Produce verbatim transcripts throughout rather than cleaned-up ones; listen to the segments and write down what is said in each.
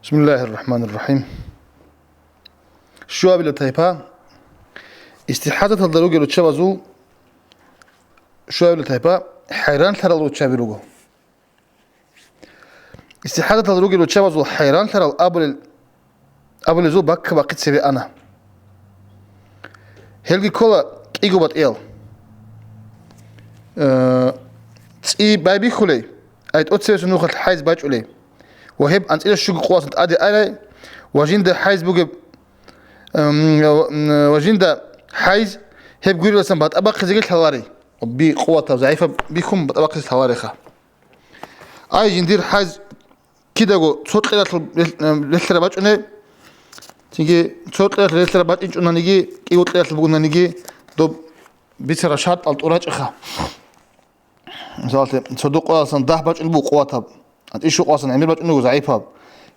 Бисмиллагьир рахӀманир рахӀим. Щуабила тайпа. Истихадаталда ругел руччабазул щуабила тайпа хӀайранлъарал руччаби руго. Истихадатал ругел руччабазул хӀайранлъарал абулел, абулезул бакка-бахъи цебе ана. Гьелги ккола кӀиго батӀиял. Э, цӀи байбихьулей, ай тӀоцебесеб нухалъ хӀайз бачӀулей, ва гьеб анцӀила щуго къуваталъ тӀаде арай, ва жинда хӀайз бугеб, эм, ва жинда хӀайз гьеб гуриласан батӀа бахъизеги лъаларей, би къуватаб, загӀипаб бихьун батӀа бахъизе лъалареха. Ай, жиндир хӀайз кидаго цо кьералъул рел-, релълъараб бачӀунеб, цинги цо кьералъул релълъараб бачӀинчӀунаниги, кӀиго кьералъул бугонаниги, доб бицараб шартӀал тӀурачӀеха. Мисалалъе, цо дукъоялсан дагь бачӀун буго къуватаб, иш къоялсан гӀемер бачӀун буго загӀипаб.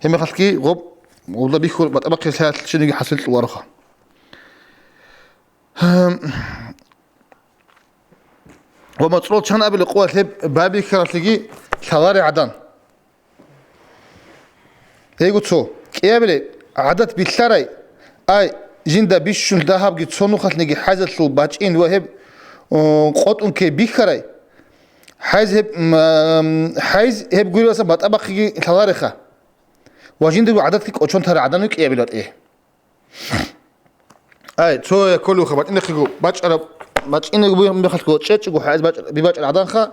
Гьебмехалъги гъоб, гъобда бихьур батӀа бахъизе лъаларелъул чиниги хӀасил кьолароха. Ва моцӀрол чан абилеб къоялъ гьеб байбихьаралъеги лъаларей гӀадан. Гьего цо, кӀиабилеб гӀадат билълъарай, ай, жинда бищун дагьабги цо нухалъниги хӀайзалъул бачӀин ва гьеб, о, къотӀун ккей бихьарай, хӀайз гьеб, м, хӀайз гьеб гуриласан батӀа бахъиги лъалареха, ва жиндирго гӀадатги кӀочон тарай гӀадан кӀиабилеб батӀи. Ай, цо я кколевха, бачӀинехъего бачӀараб, бачӀинего мехалъго чӀечӀого хӀайз бачӀ-, би бачӀараб гӀаданха,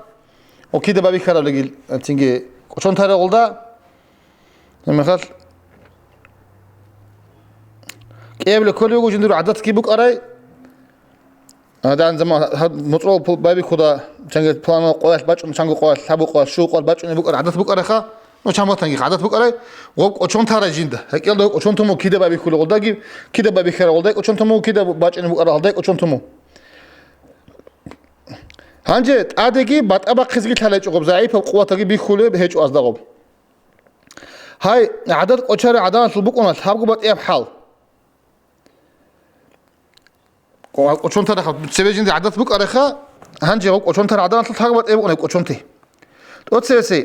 о, кида байбихьараб легил, цинги кӀочон тарай гъолда. Гьебмехалъ кӀиабилеб кколевго жиндир гӀадатги букӀарай, А, дан заман гьаб моцӀрол пул байбихьуда, чанги планал къоялъ бачӀун, чанго къоялъ, лъабу къоялъ, щуго къоялъ бачӀунеб букӀар, гӀадат букӀараха, ну, чамгъатанги гӀадат букӀарай, гъоб кӀочон тарай жинда. ГьекӀелда гьоб кӀочон тумо кида байбихьула гъолдаги, кида байбихьара гъолдай кӀочон тумо, кида бачӀунеб букӀара гъолдай кӀочон тумо. Гьанже тӀадеги батӀа бахъизеги лъалечӀо гъоб, загӀипаб къуватаги бихьулеб гьечӀо азда гъоб. Гьай, гӀадат кӀочарай гӀаданалъул букӀуна лъабго батӀияб хӀал. Къо-, кӀочон тарахъа, цебе жинди гӀадат букӀареха, гьанже гъоб кӀочон тар гӀаданалъул лъабго батӀияб букӀунай кӀочонти. ТӀоцебесей,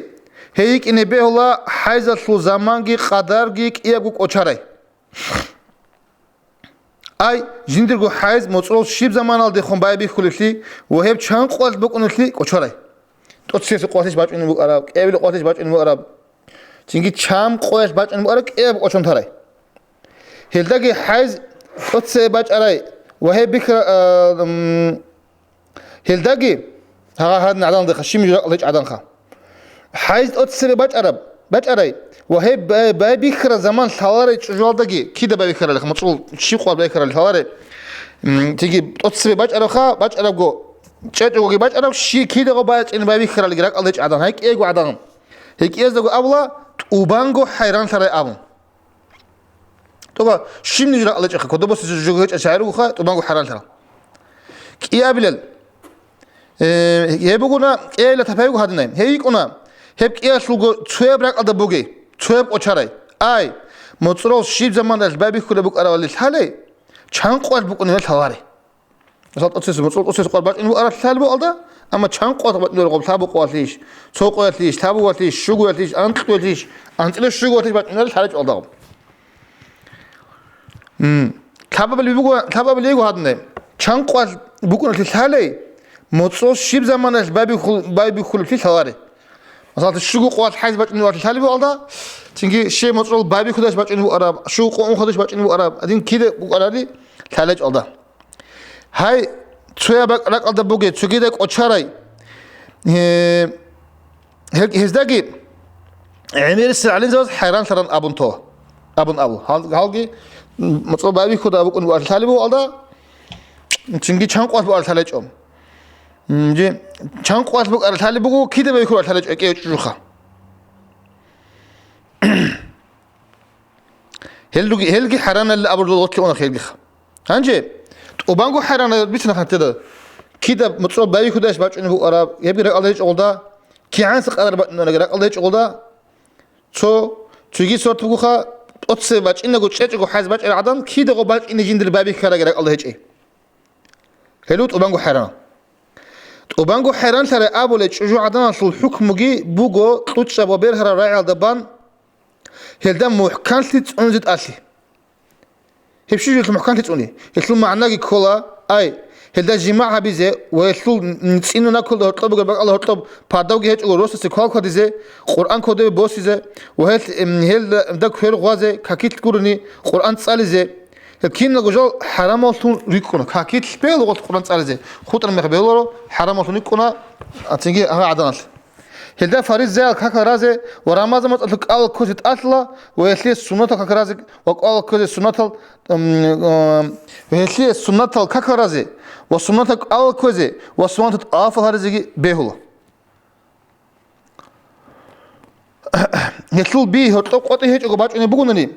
гьей йикӀине бегьула хӀайзалъул заманги къадарги кӀиябго кӀочарай. Ай, жиндирго хӀайз моцӀрол щиб заманалдехун байбихьулелъи ва гьеб чан къоялъ букӀунелъи кӀочарай. ТӀоцебесеб къоялъ бачӀунеб букӀараб, кӀиабилеб къоялъ бачӀунеб букӀараб. Цинги чан къоялъ бачӀунеб букӀараб кӀиябго кӀочон тарай. Гьелдаги хӀайз тӀоцебе бачӀарай ва гьеб бихьа-, а, м, гьелдаги, гьа-, гьадин гӀадан гьадинха, щиб жо ракӀалда гьечӀеб гӀаданха. ХӀайз тӀоцебе бачӀараб, бачӀарай ва гьеб бай-, байбихьараб заман лъаларей чӀужуялдаги, кида байбихьаралиха, моцӀрол щиб къоялъ байбихьарали лъаларей, м, цинги тӀоцебе бачӀарабха, бачӀарабго, чӀечӀогоги бачӀараб, щи кидаго бачӀине байбихьаралиги ракӀалда гьечӀеб гӀадан, гьай кӀиего гӀадан. ГьекӀияздаго абула, тӀубанго хӀайранлъарай абун. ТӀуба, щиб нуж ракӀалда гьечӀеха, кодобосе жо гьечӀа чагӀи ругоха, тӀубанго хӀайранлъарал. КӀиабилел, э, гьеб бугуна, кӀиабилел тапайго гьадинай. Гьей йикӀуна, гьеб кӀиялъулго цояб ракӀалда бугей, цояб кӀочарай. Ай, моцӀрол щиб заманалъ байбихьулеб букӀаравали лъалей, чан къоялъ букӀунебали лъаларей. Мисал, тӀоцесеб, моцӀрол тӀоцесеб къоялъ бачӀунеб букӀараб лъалеб бугӀалда, амма чан къоялъ бачӀунеб бугӀаб, лъабу къоялъийищ, цо къоялъийищ, лъабуялъийищ, щугоялъийищ, анкьиялъийищ, анцӀила щугоялъийищ бачӀунебали лъаларей чӀолдаго. М. Лъабабали буго, лъабабали йиго гьадинай. Чан къоялъ букӀуналъе лъалей, моцӀрол щиб заманалъ байбихьул-, байбихьулеблъи лъаларей. Мисал, щуго къоялъ хӀайз бачӀунеб букӀараб лъалеб бугӀалда, цинги щиб моцӀрол байбихьудаш бачӀунеб букӀараб, щуго къо унхадаш бачӀунеб букӀараб, гьадин кида букӀарари лъаларей чӀолда. Гьай, цояб бакӀ-, ракӀалда бугей, цогидай кӀочарай. Э, гьел-, гьездаги гӀемерисел гӀалимзабаз хӀайранлъаран абун то, абун абу. Гьал-, гьалги, м, моцӀрол байбихьуда букӀун бугӀараб лъалеб бугӀалда, цинги чан къоялъ бугӀараб лъалечӀо. М, жи, чан къоялъ букӀараб лъалеб буго, кида байбихьулеб лъалечӀо, кӀиго чӀужуха. Гьел руги-, гьелги хӀайранал абуралда гъорлъе уна хелгиха. Гьанже, тӀубанго хӀайранал бицина хантеда, кида моцӀрол байбихьудаш бачӀунеб букӀараб, гьебги ракӀалда гьечӀолда, кигӀанса къадар бачӀунараги ракӀалда гьечӀолда, цо, цоги сорт бугоха, тӀоцебе бачӀинаго чӀечӀого хӀайз бачӀараб гӀадан, кидаго бачӀине жиндир байбихьараги ракӀалда гьечӀей. Гьелу тӀубанго хӀайран. ТӀубанго хӀайранлъарай абулей чӀужугӀаданалъул хӀукмуги буго кьучӀаб ва бергьараб рагӀиялда бан Гьелда мухӀканлъи цӀунзе тӀалъи. Гьеб щиб жо гьелъул мухӀканлъи цӀуни? Гьелъул магӀнаги ккола, ай, гьелда жимагӀ гьабизе ва гьелъул цӀинун кколда гьоркьобги бакӀалда гьоркьоб пардавги гьечӀого росасе квалквадизе, Къуръан кодобе босизе ва гьел, м, гьелда квер гъвазе, какилъ гурони, Къуръан цӀализе. Гьел киналго жал хӀарамаллъун рикӀкӀуна. Какилъ бегьула гъолъ Къуръан цӀализе, хутӀараб мехалъ бегьуларо, хӀарамаллъун рикӀкӀуна, а, цинги гьагъа гӀаданалъ. Гьелда фаризаял какал разе ва Рамазан моцӀалъул кӀалал ккозе тӀалъула ва гьелъие суннатал какал разе ва кӀалал ккозе суннатал, м, м, ва гьелъие суннатал какал разе ва суннатал кӀалал ккозе ва суннатал тӀавафал гьаризеги бегьула. Гьелъул би гьоркьоб къотӀи гьечӀого бачӀунеб бугони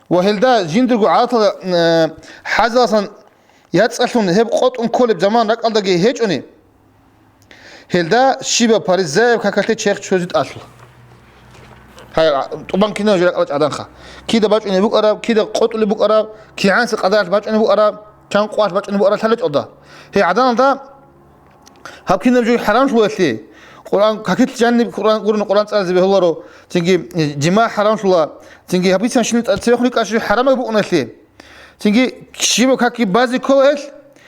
ва гьелда жиндирго гӀадатал, э, хӀайзаласан яцӀцӀалъун гьеб къотӀун кколеб заман ракӀалдаги гьечӀони, гьелда щибаб паризаяб какалъе черх чузе тӀалъула. Гьай, а, тӀубан кинаб жо ракӀалда чӀаданха. Кида бачӀунеб букӀараб, кида къотӀулеб букӀараб, кигӀанси къадаралъ бачӀунеб букӀараб, чан къоялъ бачӀунеб букӀараб лъалечӀолда. Гьей гӀаданалда гьаб кинаб жо хӀарамлъула гьелъие. Къуръан, какилъ жаниб Къуръан гурони, Къуръан цӀализе бегьуларо, цинги жимагӀ хӀарамлъула, цинги гьаб бицан щиниб цӀа-, цебехун рикӀкӀараб жо хӀарамаб букӀуна гьелъие. Цинги щибаб какги базе ккола гьелъ,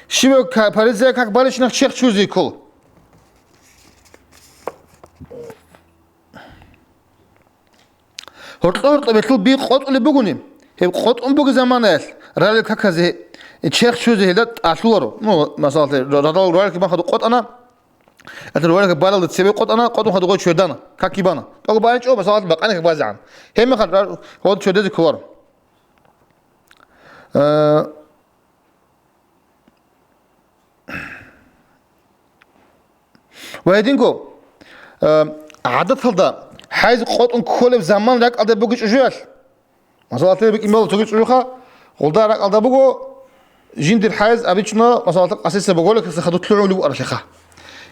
щибаб ка-, паризаяб как балебщинаб черх чузе ккола. Гьоркьо-гьоркьоб гьелъул би къотӀулеб бугони, гьеб къотӀун бугеб заманаялъ ралел каказе черх чузе гьелда тӀалъуларо. Ну, масала, ра-, радал ралел как бахъаду къотӀана, гьатӀир ралел как балалда цебе къотӀана, къотӀун хадур гъой чвердана, какги бана. ТӀокӀаб бачӀо, масала, бакъани как базе гӀан. Гьеб мехалъ ра-, гъой чвердезе кколаро. Э, Ва гьединго, э, гӀадаталда хӀайз къотӀун кколеб заман ракӀалда бугеб чӀужуялъ, масала, бикӀин бала цоги чӀужуха, гъолда ракӀалда буго, жиндир хӀайз обычно, масала, къасиса боголихъаса хадур лъугӀулеб букӀаралъеха.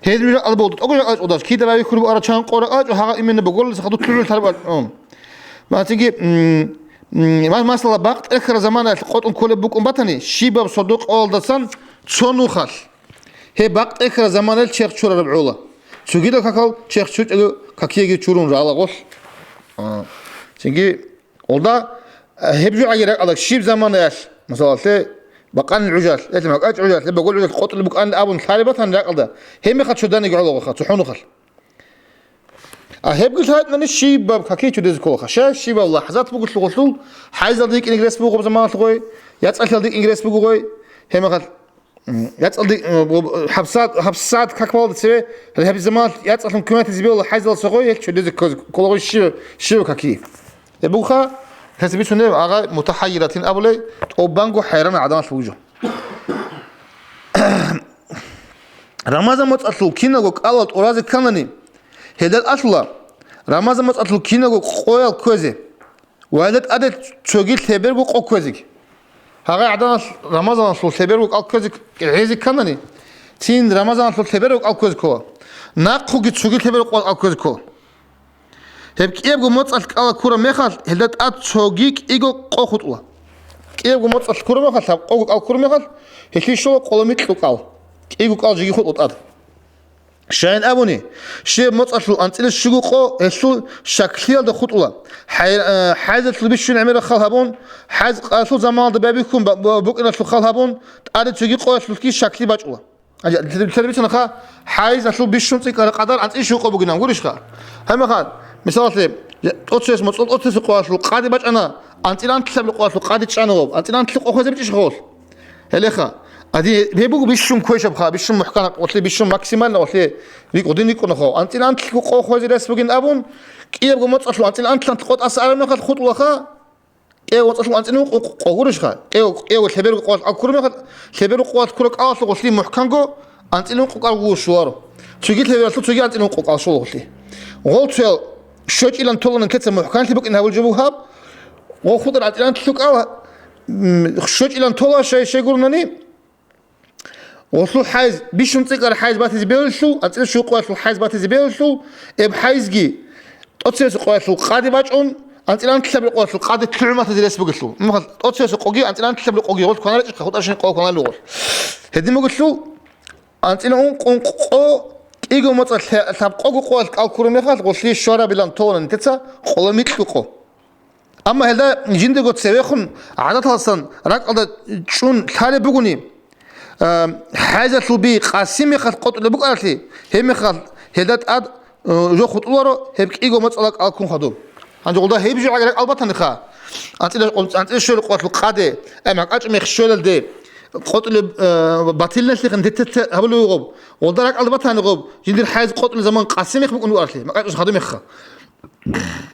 Гьедин ракӀалда буго, тӀокӀаб ракӀалда чӀудаш, кида райихьулеб букӀара чан къо ракӀалда чӀо, гьагъа именно боголилса хадур лъугӀулеб тараб, м. Ма цинги, м, ма-, масала, бакъ тӀехьараб заманаялъ къотӀун кколеб букӀун батани, щибаб сордо-къоялдасан цо нухалъ. Гьеб бакъ тӀехьараб заманаялъ черх чурараб гӀола. Цогидал какал черх чурчӀого какиеги чурун рала гъолъ. А, цинги, гъолда, а, гьеб жо гӀаги ракӀалда, щиб заманаялъ, масала, лъе бакъанил гӀужалъ, лъе макьачӀ гӀужалъ, лъе боголил гӀужалъ къотӀулеб букӀанил абун лъалеб батани ракӀалда, гьеб мехалъ чурданиги гӀола гъоха, цохӀо нухалъ. А гьебги лъайтӀани щибаб какичу дезе кколаха. Щай щибаб лахӀзат бугелъул гъолъул, хӀайзалда йикӀинеги рес буго гъоб заманалъ гъой, яцӀалъалда йикӀинеги рес буго гъой, гьеб мехалъ, м, яцӀалда, м, гъоб, хӀабсат, хӀабсат какбалда цеве, гьеб заманалъ яцӀалъун кумекизе бегьула хӀайзаласа гъой, гьел чу дезе ккозе ккола гъой щибаб, щибаб каки. Гьеб бугха, гьесие бицунеб агъа мутахӀайиратин абулей, тӀубанго хӀайран гӀадамалъ вугев жо. Рамазан моцӀалъул киналго кӀалал тӀуразе кканани, гьелда тӀалъула Рамазан моцӀалъул киналго къоял кквезе ва гьелда тӀаде цоги лъеберго къо кквезеги. Гьагъай гӀадамалъ Рамазаналъул лъеберго кӀал кквезе гьезе кканани, цин Рамазаналъул лъеберго кӀал кквезе ккола, нахъуги цоги лъеберго къо кӀал кквезе ккола. Гьеб кӀиябго моцӀалъ кӀала ккураб мехалъ, гьелда тӀад цоги кӀиго къо хутӀула. КӀиябго моцӀалъ ккураб мехалъ, гьаб къого кӀал ккураб мехалъ, гьелъие щола къоло микьго кӀал, кӀиго кӀал жеги хутӀула тӀад. Щайин абуни, щибаб моцӀалъул анцӀила щуго къо гьелъул щаклъиялда хутӀула. ХӀай-, э, хӀайзалъул бищун гӀемераб хал гьабун, хӀайз къаялъул заманалда байбихьун ба-, ба-, букӀиналъул хал гьабун, тӀаде цоги къоялъулъги щаклъи бачӀула. Гьанже лъ-, лъ-, лъ-, бицунаха, хӀайзалъул бищун цӀикӀкӀараб къадар анцӀила щуго къо бугин абун гурищха? Гьеб мехалъ, мисалалъе, тӀоцебесеб моцӀ-, тӀоцебесеб къоялъул къаде бачӀана, анцӀила анлъабилеб къоялъул къаде чӀана гъоб, анцӀила анлъи къо хвезе бичӀищха гъолъ? Гьелеха, гьадин, гьеб буго бищун квешабха, бищун мухӀкан къолъи, бищун максимально къолъи рикӀкӀун рикӀкӀунаха. АнцӀила анлъго къо хвезе рес бугин абун, кӀиябго моцӀалъул анцӀила анлъанлъи къотӀаса араб мехалъ хутӀулаха. КӀиябго моцӀалъул анцӀила ункъо къо гурищха? КӀиябго, кӀиябго лъеберго къоялъ кӀал ккураб мехалъ, лъеберго къоялъ ккураб кӀалалъул гъолъи мухӀканго анцӀила ункъо кӀал гуго щоларо. Цоги лъебералъул цоги анцӀила ункъо кӀал щола гъолъи. Гъол цоял щочӀилан толанин теца мухӀканлъи букӀин гьабулеб жо буго гьаб. Гъол хутӀараб анцӀила анлъго кӀал, м, щочӀилан тола щай-щай гурунани, гъолъул хӀайз, бищун цӀикӀкӀараб хӀайз батизе бегьулелъул, анцӀила щуго къоялъул хӀайз батизе бегьулелъул, гьеб хӀайзги тӀоцебесеб къоялъул къаде бачӀун, анцӀила анлъабилеб къоялъул къаде лъугӀун батизе рес бугелъул. Мухъал тӀоцебесеб къоги, анцӀила анлъабилеб къоги гъолъ кваналичӀха, хутӀарабщинаб къо кваналел гъолъ. Гьедин бугелъул, анцӀила ункъ-, ункъо къо кӀиго моцӀалъ лъабкъого къоялъ кӀал ккураб мехалъ, гъолъие щварабилан толанин теца къоло микьго къо. Амма гьелда жиндирго цевехун гӀадаталдасан ракӀалда чӀун лъалеб бугони, а, хӀайзалъул би къаси мехалъ къотӀулеб букӀаралъи, гьеб мехалъ гьелда тӀад, э, жо хутӀуларо, гьеб кӀиго моцӀала кӀал ккун хадуб. Гьанже гъолда гьеб жо гӀаги ракӀал батаниха, анцӀила, анцӀила щвел къоялъул къаде, э, макьачӀ мех щвелалде, къотӀулеб, э, батилналъихъ нилъеца гьабулев вугъаб, гъолда ракӀалда батани гъаб, жиндир хӀайз къотӀулеб заман къаси мех букӀун вугӀаралъи, макьачӀ хадуб мехха.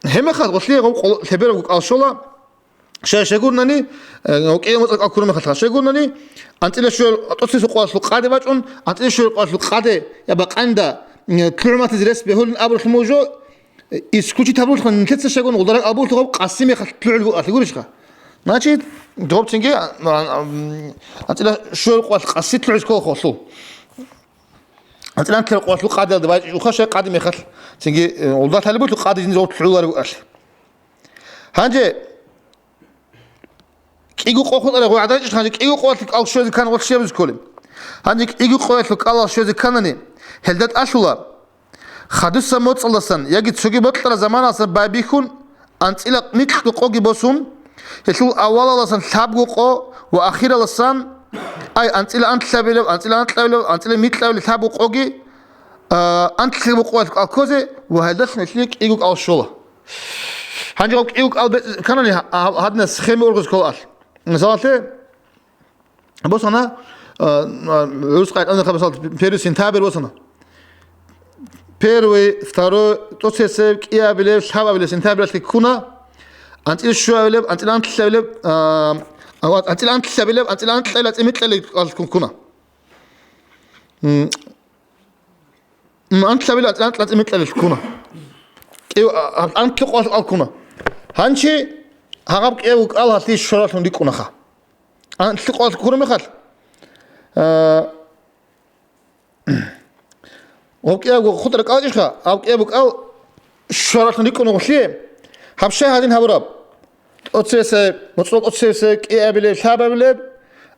Гьеб мехалъ гъолъие гъаб къо-, лъеберабго кӀал щола, Щай-щай гурнани, э, кӀиго моцӀал кӀал ккураб мехалъха, щай гурнани, анцӀила щвел тӀоцебесеб къоялъул къаде бачӀун, анцӀила щвел къоялъул къаде я бакъанила, э, лъугӀматизе рес бегьулин абуралъ мужо, э, исключить гьабулелъул нилъеца щай гурнани гъолда ракӀал букӀаралъи къаси мехалъ лъугӀулеб букӀаралъи гурищха? Значит, гъоб цинги, а, а, м, анцӀила щвел къоялъ къаси лъугӀизе ккола гъолъул. АнцӀила анлъабилеб къоялъул къадиялда байчӀичӀулха, щай къади мехалъ, цинги, э, гъолда лъалеб буго къади жиндир гъоб лъугӀулареб букӀаралъи. Гьанже кӀиго къо хутӀараб гъой гӀадайчӀищ, гьанже кӀиго къоялъул кӀал щвезе ккани гъолъ щиб бузе кколеб? Гьанже кӀиго къоялъул кӀалал щвезе кканани, гьелда тӀалъула, хадуса моцӀалдасан яги цоги бокьараб заманалдасан байбихьун, анцӀила микьго къоги босун, гьелъул авалалдасан лъабго къо ва ахиралдасан, ай, анцӀила анлъабилеб, анцӀила анкьабилеб, анцӀила микьабилеб лъабго къоги, а, анлъабго къоялъ кӀал ккозе ва гьелдалъун гьелъие кӀиго кӀал щола. Гьанже гъоб кӀиго кӀал бе-, кканани гьа-, гьа-, гьадинаб схема ургъизе ккола. Мисалалъе, босана, а, а, гӀурус къайдалъ, мисал, первый сентябрь босана. Первый, второй, тӀоцебесеб, кӀиабилеб, лъабабилеб сентябрьалъги ккуна. АнцӀила щуабилеб, анцӀила анлъабилеб, а, а, анцӀила анлъабилеб, анцӀила анкьабилеб, анцӀила микьабилеб кӀал ккуна. М, м, анлъабилеб, анцӀила анкьабилеб, анцӀила микьабилеб ккуна. КӀи-, а, а, анлъабилеб къоялъ кӀал ккуна. Гьанже гьагъаб кӀиябго кӀал гьалъие щваралъун рикӀкӀунаха. Анлъабилеб къоялъ ккураб мехалъ, а, гъоб кӀиябго хутӀараб кӀал гьечӀищха, гьаб кӀиябго кӀал щваралъун рикӀкӀуна гъолъие, гьаб щай гьадин гьабураб? ТӀоцебесеб, моцӀрол тӀоцебесеб, кӀиабилеб, лъабабилеб,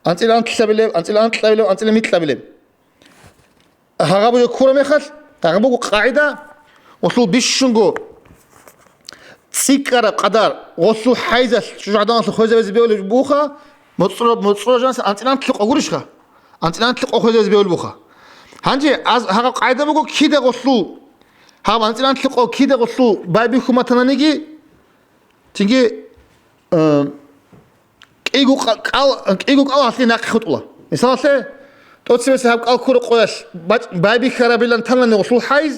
анцӀила анлъабилеб, анцӀила анкьабилеб, анцӀила микьабилеб. Гьагъаб жо ккураб мехалъ, гьагъаб буго къагӀида, гъолъул бищунго цӀикӀкӀараб къадар, гъолъул хӀайзалъ чӀужугӀаданалъул хвезабизе бегьулеб буха, моцӀро-, моцӀрол жанас анцӀила анлъабилеб къо гурищха? АнцӀила анлъабилеб къо хвезабизе бегьулеб буха. Гьанже аз-, гьагъаб къагӀида буго, кида гъолъул, гьаб анцӀила анлъабилеб къо кида гъолъул байбихьун батаниги, цинги, э, кӀиго кӀа-, кӀал, кӀиго кӀал гьалъие нахъе хутӀула. Мисалалъе, тӀоцебесеб гьаб кӀал ккураб къоялъ бач-, байбихьарабилан танани гъолъул хӀайз,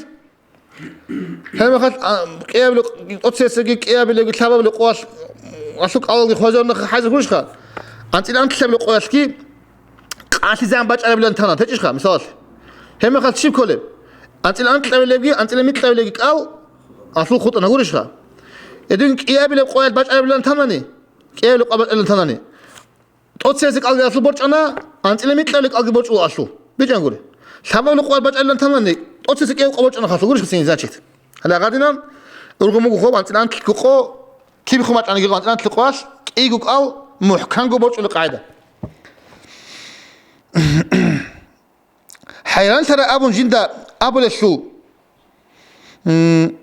гьеб мехалъ, а, кӀиабилеб, тӀоцебесебги кӀиабилебги лъабабилеб къоялъ, гъолъул кӀалалги хвезабуна хӀайз гурищха? АнцӀила анлъабилеб къоялъги къалъизегӀан бачӀарабилан тана, течӀищха, мисалалъе? Гьеб мехалъ щиб кколеб? АнцӀила анкьабилебги, анцӀила микьабилебги кӀал гьалъул хутӀана гурищха? Гьедин кӀиабилеб къоялъ бачӀарабилан танани, кӀиабилеб къо бачӀарабилан танани, тӀоцебесеб кӀалги гьалъул борчӀана, анцӀила микьабилеб кӀалги борчӀула гьалъул. БичӀчӀан гури. Лъабабилеб къоялъ бачӀарабилан танани, тӀоцебесеб кӀиябго къо борчӀана гьалъул гурищха цин, значит. Гьале гьадинан ургъун буго гъоб анцӀила анлъабилеб къо, киб хъумачӀаниги анцӀила анлъабилеб къоялъ кӀиго кӀал мухӀканго борчӀулеб къагӀида. ХӀайранлъарай абун жинда абулелъул, м,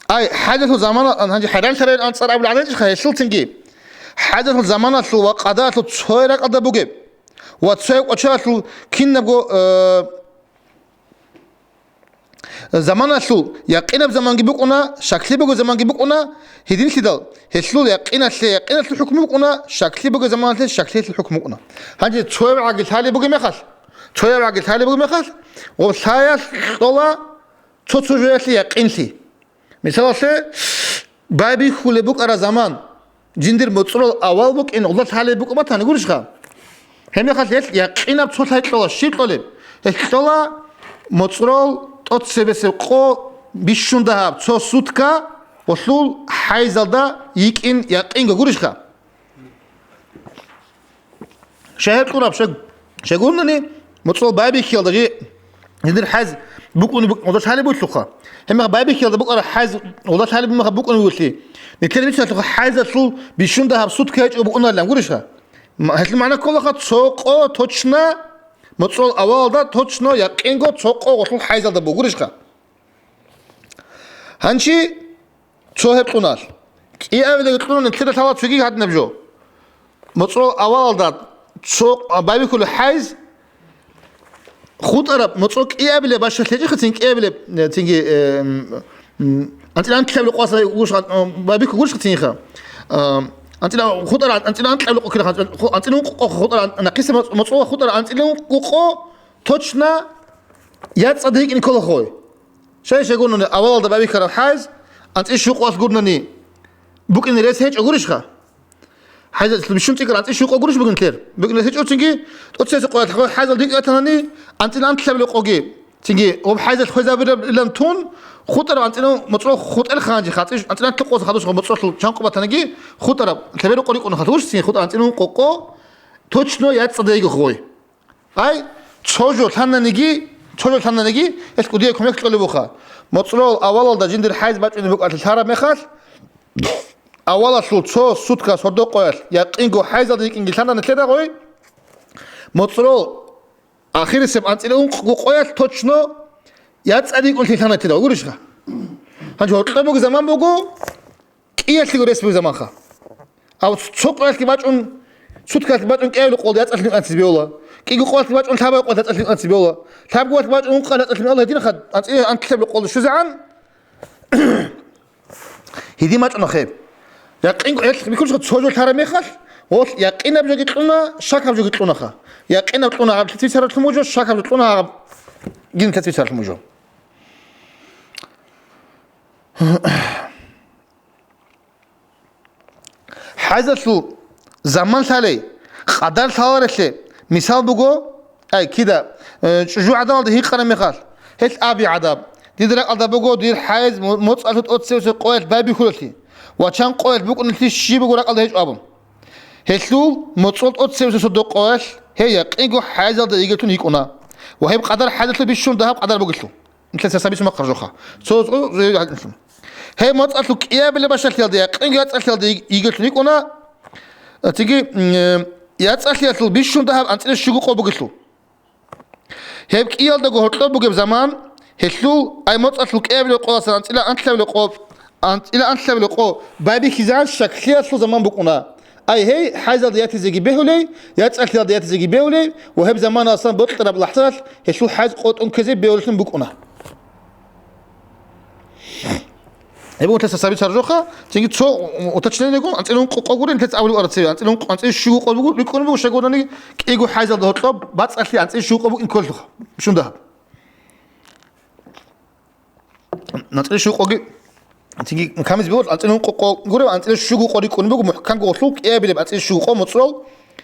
ай, хӀайзалъул замана, гьанже хӀайранлъарай анцӀила абулеб гӀадатищха гьелъул цинги? ХӀайзалъул заманалъул ва къадаялъул цоял ракӀалда бугеб ва цояб кӀочоялъул кинабго, э, заманалъул якъинаб заманги букӀуна, щаклъи бугеб заманги букӀуна, гьединлъидал гьелъул якъиналъе якъиналъул хӀукму букӀуна, щаклъи бугеб заманалъе щаклъиялъул хӀукму букӀуна. Гьанже цояб гӀаги лъалеб бугеб мехалъ, цояб гӀаги лъалеб бугеб мехалъ, гъоб лъаялъ кьола цо-цо жоялъе якъинлъи. Мисалалъе, байбихьулеб букӀараб заман, жиндир моцӀрол авал букӀин, гъолда лъалеб букӀун батани гурищха? Гьеб мехалъ гьелъ якъинаб цо лъай кьола, щиб кьолеб? Гьелъ кьола моцӀрол тӀоцебесеб къо бищун дагьаб цо сутка гъолъул хӀайзалда йикӀин якъинго гурищха? Щай гьеб кьураб, щай-, щай гурнани, моцӀрол байбихьиялда жи-, жиндир хӀайз букӀуни букӀ-, гъолда лъалеб бугелъулха. Гьебмехалъ байбихьиялда букӀараб хӀайз гъолда лъалеб мехалъ букӀуни бугелъи, нилъер мисаллъухъ хӀайзалъул бищун дагьаб сутка гьечӀо букӀунарилан гурищха? М-, гьелъул магӀна кколаха, цо къо точно, моцӀрол авалалда точно, якъинго цо къо гъолъул хӀайзалда бугурищха? Гьанчи цо гьеб кьуналъ. КӀиабилеб кьуна, нилъеда лъала цоги гьадинаб жо. МоцӀрол авалалда цо байбихьулеб хӀайз, хутӀараб моцӀрол кӀиабилеб бащалъ гьечӀеха цин кӀиабилеб, э, цинги, э, м, м, анцӀила анлъабилеб къоялъ гурищ-, э, байбихьулеб гурищха цинха. Э, анцӀила хутӀара, анцӀила анлъабилеб къо ккелаха, анцӀила, ху-, анцӀила ункъо къо хутӀара, ан-, нахъисеб моцӀ-, моцӀрол хутӀара анцӀила ункъо къо точно яцӀцӀад рикӀкӀине кколаха. Щай-щай гурнани, авалалда байбихьараб хӀайз, анцӀила щуго къоялъ гурнани, букӀине рес гьечӀо гурищха? ХӀайзалъул бищун цӀикӀкӀараб анцӀила щуго къо гурищ бугин лъер? БукӀине рес гьечӀо цинги, тӀоцебесеб къоялъ хӀайзал рикӀкӀине ратанани, анцӀила анлъабилеб къоги, цинги, гьоб хӀайзал хвезабурабилан тун, хутӀараб анцӀила моцӀрол хутӀелха гьанжеха, анцӀила, анцӀила анлъабилеб къоялъ хадусха моцӀролъул чан къо батаниги, хутӀараб, лъебераб къо рикӀкӀунаха, гурищ цин хутӀараб анцӀила ункъо къо, точно яцӀцӀад рикӀкӀине кколаха. Ай, цо жо лъананиги, цо жо лъананиги, гьелъ кӀудияй кумек кьолеб буха. МоцӀрол авалалда жиндир хӀайз бачӀунеб букӀалъи лъараб мехалъ, авалалъул цо суткалъ гьордо къоялъ якъинго хӀайзалда рикӀкӀинги лъана нилъеда гъой, моцӀрол ахирисеб анцӀила ункъго къоялъ точно яцӀцӀад рикӀкӀунелъи лъана нилъеда, гурищха? Гьанже гьоркьоб бугеб заман буго, кӀиялъего рес бугеб заманха. Ав цо къоялъги бачӀун, суткалъги бачӀун кӀиабилеб къоялда яцӀцӀалъи анцӀцӀизе бегьула. КӀиго къоялъги бачӀун лъабабилеб къоялда яцӀцӀалъи анцӀцӀизе бегьула. Лъабго къоялъги бачӀун ункъабилеб яцӀцӀалъи анцӀцӀизе бегьула. Гьедин мачӀун анлъабилеб къоялда щвезегӀан, гьедин мачӀун нахъе. Якъинго, гьелъ бихьулищха цо жо лъараб мехалъ, гьелъ якъинаб жоги кьуна, щакаб жоги кьунаха. Якъинаб кьуна гьаб лъица бицаралъун бугеб жо, щакаб жо кьуна гьаб гьедин лъица бицаралъун бугеб жо. ХӀайзалъул заман лъалей, къадар лъаларелъе мисал буго, ай, кида, э, чӀужугӀаданалда гьикъараб мехалъ, гьелъ абе гӀадаб, дида ракӀалда буго дир хӀайз мо-, моцӀалъул тӀоцебесеб къоялъ байбихьулелъи ва чан къоялъ букӀунелъи щиб буго ракӀалда гьечӀо абун. Гьелъул моцӀрол тӀоцебесеб сордо къоялъ гьей якъинго хӀайзалда йигелъун йикӀуна ва гьеб къадар хӀайзалъул бищун дагьаб къадар бугелъул. Нилъеца сабицун бахъараб жоха. Цо, цо, цо, гьеб моцӀалъул кӀиабилеб бащалъиялда, якъинго яцӀцӀалъиялда йиг-, йигелъун йикӀуна, цинги, м, э, яцӀцӀалъиялъул бищун дагьаб анцӀила щуго къо бугелъул. Гьеб кӀиялдаго гьоркьоб бугеб заман, гьелъул, ай, моцӀалъул кӀиабилеб къоялдасан анцӀила анлъабилеб къо, анцӀила анлъабилеб къо байбихьизегӀан щаклъиялъул заман букӀуна. Ай, гьей, хӀайзалда ятизеги бегьулей, яцӀцӀалъиялда ятизеги бегьулей ва гьеб заманалдасан бокьараб лахӀзаялъ гьелъул хӀайз къотӀун ккезе бегьулелъун букӀуна. Гьеб унтаса сабицар жоха, цинги цо уточнениего, анцӀила ункъо къо гурин, лъец абулеб ара цеве, анцӀила ункъо, анцӀила щуго къо буго, рикӀкӀунеб буго, щай гурани, кӀиго хӀайзалда гьоркьоб бацӀцӀалъи анцӀила щуго къо букӀин кколелъулха, бищун дагьаб. АнцӀила щуго къоги, цинги камиз бегьуларо, анцӀила ункъо къо гуреб, анцӀила щуго къо рикӀкӀунеб буго, мухӀканго гъолъул кӀиабилеб анцӀила щуго къо моцӀрол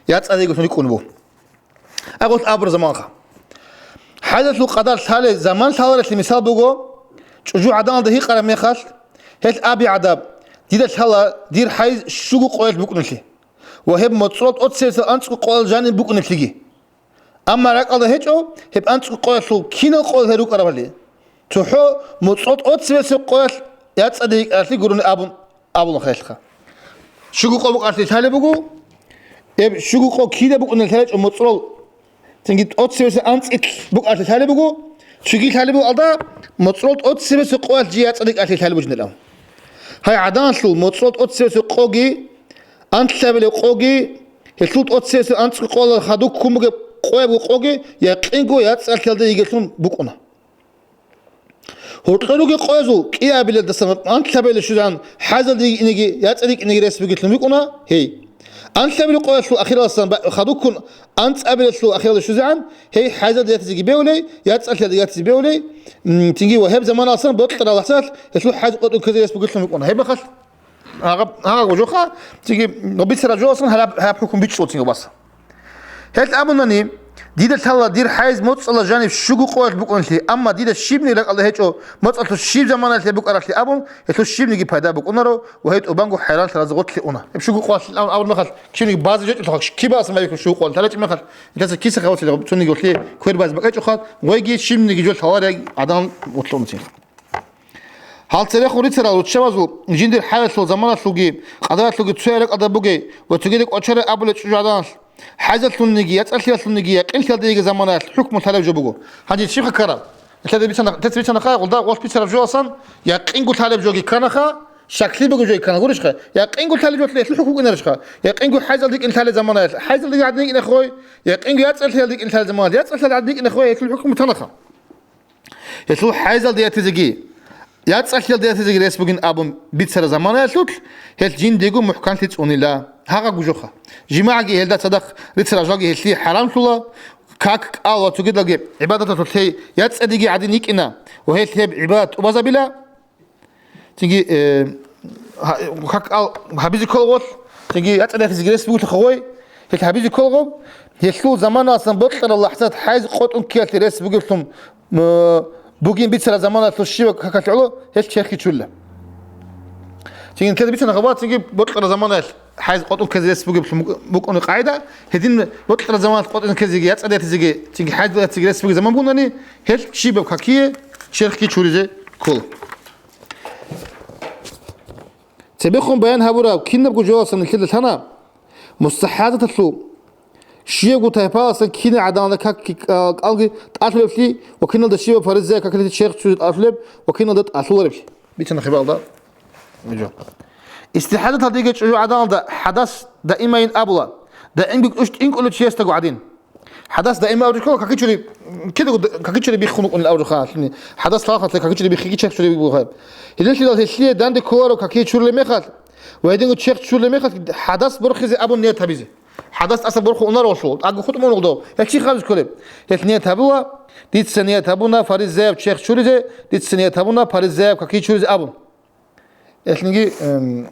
яцӀцӀадеги гьоркьоб рикӀкӀунеб буго. Агъулъ абур заманха. ХӀайзалъул къадар лъалей заман лъаларелъи мисал буго, чӀужугӀаданалда гьикъараб мехалъ, гьелъ абе гӀадаб, дида лъала дир хӀайз щуго къоялъ букӀунелъи ва гьеб моцӀрол тӀоцебесеб анцӀго къоялъ жаниб букӀунелъиги. Амма ракӀалда гьечӀо гьеб анцӀго къоялъул кинал къоялъ гьел рукӀарабали. ЦохӀо моцӀрол тӀоцебесеб къоялъ яцӀцӀаде йикӀаралъи гурони абун абула хелха. Щуго къо букӀалъи лъалеб буго, гьеб щуго къо кида букӀунел лъалечӀо моцӀрол, цинги тӀоцебесеб анцӀила букӀалъи лъалеб буго, цоги лъалеб буго алда, моцӀрол тӀоцебесеб къоялъ жий яцӀцӀаде йикӀалъи лъалеб бужинилан. Гьай гӀаданалъул моцӀрол тӀоцебесеб къоги, анлъабилеб къоги, гьелъул тӀоцебесеб анцӀго къоялъ хадуб ккун бугеб къоябго къоги якъинго яцӀцӀалъиялда йигелъун букӀуна. Гьоркьор ругел къоязул кӀиабилелдасан анлъабилелде щвезегӀан хӀайзалде йикӀинеги, яцӀцӀаде йикӀинеги рес бугелъун букӀуна гьей. Анлъабилеб къоялъул ахиралдасан ба-, хадуб ккун анцӀабилелъул ахиралде щвезегӀан гьей хӀайзалде ятизеги бегьулей, яцӀцӀалъиялде ятизе бегьулей, м, цинги ва гьеб заманалдасан бокьараб лахӀзаялъ гьелъул хӀайз къотӀун ккезе рес бугелъун букӀуна. Гьеб мехалъ Гьагъаб, гьагъаб жо жоха, цинги гъобицараб жоялдасан гьаб, гьаб хӀукму бичӀчӀула цинги баса. Гьел абунани, дида лъала дир хӀайз моцӀала жаниб щуго къоялъ букӀунелъи, амма дида щибни ракӀалда гьечӀо моцӀалъул щиб заманалъе букӀаралъи абун, гьелъул щибниги пайда букӀунаро ва гьей тӀубанго хӀайранлъаразе гъорлъе уна. Гьеб щуго къоялъ аб-, абураб мехалъ, киданиги базе жо чӀулъухъа, киб басан байбихьун щуго къоялъ лъалечӀеб мехалъ, гьелдаса киса хавасиле цониги гъорлъе квер базе бакӀечӀоха, гъойги щибниги жо лъалари гӀадан гъорлъе уна цинги. Гьал церехун рицарал руччабазул жиндир хӀаялъул, заманалъулги къадаралъулги цоял ракӀалда бугей ва цогидал кӀочарей абулей чӀужугӀаданалъ, хӀайзалъулниги, яцӀцӀалъиялъулниги якъинлъиялда йигей заманаялъ хӀукму лъалеб жо буго. Гьанже щибха ккараб? Нилъеда бицана, нилъеца бицанаха, гъолда гъолъ бицараб жоялдасан якъинго лъалеб жоги кканаха, Щаклъи буго жо ккана, гурищха? Якъинго лъалеб жо лъалеб хӀукму кӀинарищха? Якъинго хӀайзалда йикӀин лъалеб заманаялъ, хӀайзалдаги гӀадин йикӀинехъе, якъинго яцӀалъиялда йикӀин лъалеб заманаялъ, яцӀалъиялда гӀадин йикӀинехъе, гьелъул хӀукму танахъа. Гьелъул хӀайзалда ятизеги, яцӀалъиялда ятизеги рес бугин абун бицараб заманаялъулъ, гьелъ жиндиего мухӀканлъи цӀунила. Гьагъа гужоха. ЖимагӀаги гьелда цадахъ рицараб жалги гьелъие хӀарамлъула, как, кӀал ва цогидалги гӀибадаталъулъ гьей яцӀадиги гӀадин йикӀина ва гьелъ гьеб гӀибадат тӀубазабила. Цинги, э, гьа-, гьакӀал гьабизе кколагъолъ, цинги яцӀалъиялъизеги рес бугелъул хъугъой, гьелъ гьабизе кколагъо, гьелъул заманалъан бокьараб лахӀзат хӀайз къотӀун ккеялъе рес бугеблъун, м, бугин бицараб заманалъул щибаб какалъе гӀоло гьелъ черхги чурила. Цинги нилъеда бицана хабар, цинги бокьараб заманаялъ хӀайз къотӀун ккезе рес бугеблъун букӀ-, букӀуна къагӀида, гьедин бокьараб заманалъ къотӀун ккезеги, яцӀалъиялъизеги, цинги хӀайзалъиялъизеги рес бугеб заман бугони, гьелъ щибаб какие черхги чуризе ккола. Цебехун баян гьабураб кинабго жоялдасан нилъеда лъана, мустахӀазаталъул щиябго тайпаялдасан кина гӀадамалда какги, а, кӀалги тӀалъулеблъи ва киналда щибаб фаризая какалъе черх чуризе тӀалъулеб ва киналда тӀалъулареблъи. Бицана хибалда. ИстихӀазаталдеги чӀужугӀаданалда хӀадас даимайин абула, даимги кӀущ тӀинкӀулев чиясдаго гӀадин. ХӀадас даим абураб жо ккола, какичури, кидаго д-, какичури биххун вукӀунел абураб жо хъалъни. ХӀадас лъалхъалъе какичури биххиги чехчури буго гьаб. Гьелелъидал гьелъие данде кколаро какие чурулеб мехалъ ва гьединго чехчурулеб мехалъ хӀадас борхизе абун ният гьабизе. ХӀадас тӀаса борхун унаро гьелъул, тӀаде хутӀун унаро дов, гьелъ чи хъабизе кколеб? Гьелъ ният гьабула, дица ният гьабуна фаризаяб чехчуризе, дица ният гьабуна фаризаяб какичуризе абун. Гьелъниги, эм,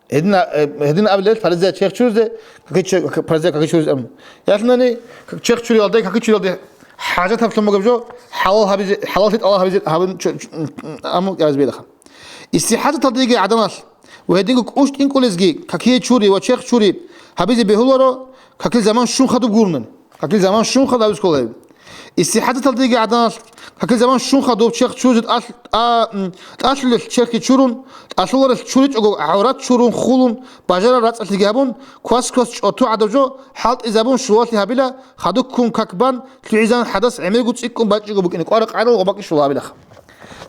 Гьедина, э, гьедин абилел, фаризая черх чуризе, каки чу-, как-, фаризая каки чуризе абун. Ялъунани, как-, черх чуриялде, каки чуриялде хӀажат гьаб лъун бугеб жо, хӀалал гьабизе, хӀалаллъи тӀалаб гьабизе, гьабун чу-, чу-, аму кӀалъизе белаха. ИстихӀазаталдеги гӀаданалъ, ва гьединго кӀущ тӀинкӀулезги, какие чури ва черх чури гьабизе бегьуларо, какил заман щун хадуб гурунан. Какил заман щун хадуб гьабиз ккола гьеб. ИстихӀазаталдеги гӀаданалъ, какил заман щун хадуб черх чуризе тӀалъ-, тӀа-, м, тӀалъулел черхги чурун, тӀалъуларел чуричӀого гӀаврат чурун, хулун, бажарал рацӀцӀалъиги гьабун, квас-квас чӀоту гӀадаб жо хӀалтӀизабун, щулалъи гьабила, хадуб ккун как бан, лъугӀизабун хӀадас гӀемерго цӀикӀкӀун бачӀиго букӀине, кӀвараб къайдал гъо бакӀи щула гьабилаха.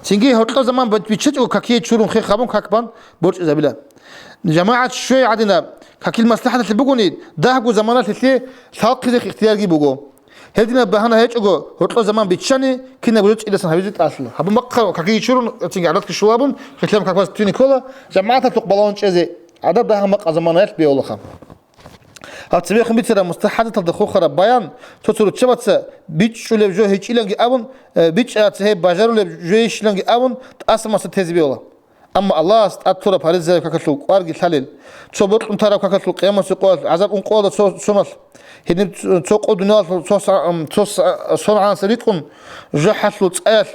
Цинги гьоркьоб заман б-, биччачӀого какие чурун хех гьабун как бан борчӀизабила. ЖамагӀат щвей гӀадинаб, какил маслахӀаталъе бугони, дагьабго заманалъ гьелъие лъалхъизе ихтиярги буго. Гьединаб багьана гьечӀого, гьоркьоб заман биччани, кинабго жо чӀидасан гьабизе тӀалъула. Гьабун бахъа какие чурун, цинги гӀадатги щула абун, хилъан какбас туни ккола, жамагӀаталъухъ балагьун чӀезе, гӀадаб дагьаб-макъаб заманаялъ бегьулаха. Гьаб цебехун бицараб мустахӀазаталда хурхараб баян, цо-цо руччабаца бичӀчӀулеб жо гьечӀиланги абун, э, бичӀчӀараца гьеб бажарулеб жо гьечӀиланги абун, тӀаса-маса тезе бегьула. Амма Аллагьас тӀад лъураб фаризаяб какалъул кӀварги лъалел, цо бокьун тараб какалъул къиямасеб къоялъ гӀазаб ункъоялда цо соналъ, гьедин цо къо дуниялалъул цо са-, м, цо са-, сонгӀанасда рикӀкӀун, жужахӀалъул цӀаялъ,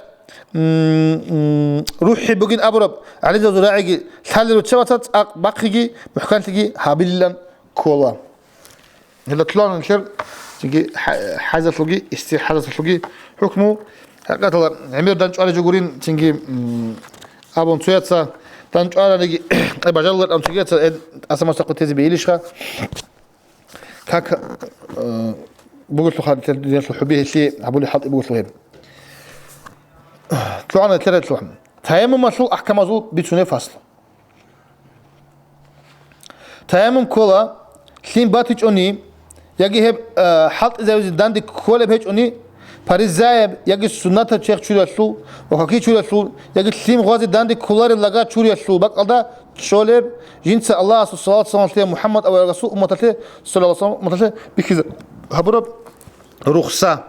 м, м, рухӀи бугин абураб гӀалимзабазул рагӀиги лъалел руччабаца цӀакъ бахъиги мухӀканлъиги гьабилилан ккола. Гьелда лъугьана нилъер цинги хӀа-, хӀайзалъулги, истихӀазалъулги хӀукму. ХӀакъикъаталда гӀемер дандчӀвараб жо гурин, цинги, м, абун цояца дандчӀвараниги, э, бажаруларан цогияца, э, тӀаса-маса тезе бегьилищха? Как, э, бугелъулха нилъер дуниялъул хӀуби гьелъие гьабулеб хӀалтӀи бугелъул гьеб. Лъугьана нилъер лъугьун. Таяммумалъул ахӀкамазул бицунеб фаслу. Таяммум ккола, лъим батичӀони, яги гьеб, а, хӀалтӀизавизе данде кколеб гьечӀони, паризаяб яги суннатаб черх чуриялъул ва каки чуриялъул, яги лъим гъвазе данде кколареб лага чуриялъул бакӀалда чӀолеб, жинца Аллагьасул салат-салам лъеяв МухӀаммад аварагасул умматалъе, саллаллагьу гӀалайгьи ва саллам, умматалъе бихьизе гьабураб рухса.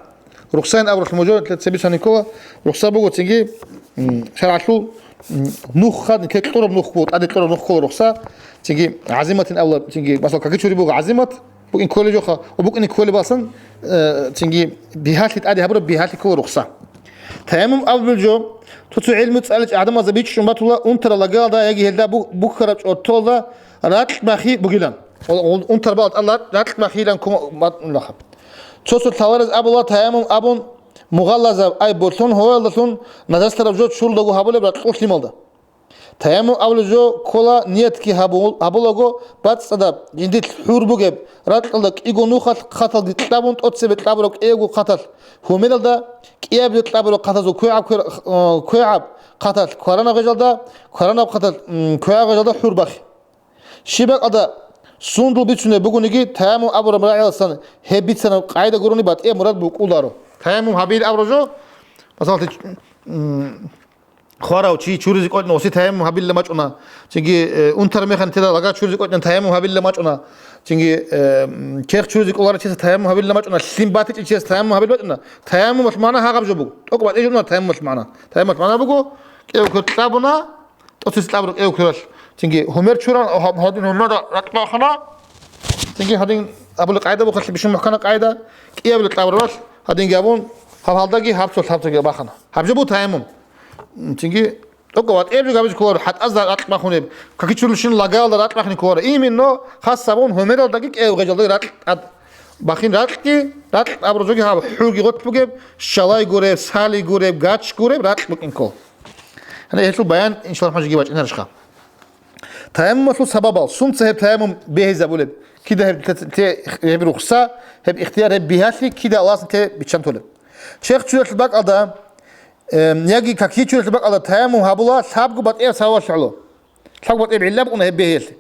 Рухсайин абуралъ мужа цебе цани ккола, рухса буго цинги, м, шаргӀалъул, м, нух хадни, те кьураб нух буго, тӀаде кьураб нух ккола рухса, цинги гӀазиматин абула, цинги, масала, каки чури буго гӀазимат, букӀин кколеб жоха, ва букӀине кколеб басан, э, цинги бигьалъи тӀаде гьабураб бигьалъи ккола рухса. Таяммум абулеб жо, цо-цо гӀилму цӀаличӀ гӀадамазда бичӀчӀун батула, унтараб лагаялда яги гьелда бу-, бухьараб чӀотолда ракь махи бугилан. Унтараб балатӀа ракь махилан ккун батунаха. Цо-цо лъалараз абула, таяммум абун, мугъаллазаб, ай, болъон гьоялдалъун нажаслъараб жо чурулдаго гьабулеб ракьул лъималда. Таяммум абулеб жо ккола ниятги гьабул-, гьабулаго бацӀцӀадаб, жиндилъ хӀур бугеб ракьалда кӀиго нухалъ хъаталги кьабун, тӀоцебе кьабураб кӀиябго хъаталъ гьумералда, кӀиябго кьабураб хъатазул квегӀаб квер-, э, квегӀаб хъаталъ кваранаб гъежалда, кваранаб хъаталъ, м, квегӀаб гъежалда хӀур бахъи. Щиб бакӀалда сундул бицунеб бугониги, таяммум абураб рагӀиялдасан гьеб бицараб къагӀида гурони батӀияб мурад букӀунаро. Таяммум гьабил абураб жо, масалалъе, м, хварав чи чуризе кӀочӀна, гъосе таяммум гьабилла мачӀуна. Цинги, э, унтараб мехалъ теда лага чуризе кӀочӀна, таяммум гьабилла мачӀуна. Цинги, э, м, черх чуризе кӀоларав чияс таяммум гьабилла мачӀуна, лъим батичӀев чияс таяммум гьабилла мачӀуна. Таяммумалъ магӀна гьагъаб жо буго. ТӀокӀ батӀи жо буго таяммумалъ магӀна. Таяммумалъ магӀна буго, кӀев квер кьабуна, тӀоцис кьабураб кӀев квералъ. Цинги гьумер чуран, гьаб-, гьадин гьумерда ракь бахана. Цинги гьадин абули къайда бухалъи бищун мухӀкана къайда, кӀиябли кьабурабалъ, гьадинги абун, гьаб гьалдаги гьаб цо лъабцаги бахана. Гьаб жо бу таяммум. Цинги тӀокӀ ватӀияб жо гьабизе кколаро, хӀатӀазда ракь бахунеб, какичурлъин лагаялда ракь бахине кколаро. Именно хас гьабун гьумералдаги кӀев гъежалдаги ракь тӀад бахин ракьги, ракь абураб жоги гьаб хӀурги гъоркь бугеб, щалай гуреб, сали гуреб, гач гуреб ракь букӀин ккол. Гьанна гьелъул баян, иншаллагь, рахӀман жиги бачӀинарищха? Таяммумалъул сабабал, сунца гьеб таяммум бегьизабулеб, кида гьеб те, те, гьеб рухса, гьеб ихтияр, гьеб бигьалъи кида Аллагьас те биччан толеб. Черх чуралъул бакӀалда, эм, яги какичуралъул бакӀалда таяммум гьабула лъабго батӀияб сабабалъе гӀоло. Лъабго батӀияб гӀилла букӀуна гьеб бегьиялъе.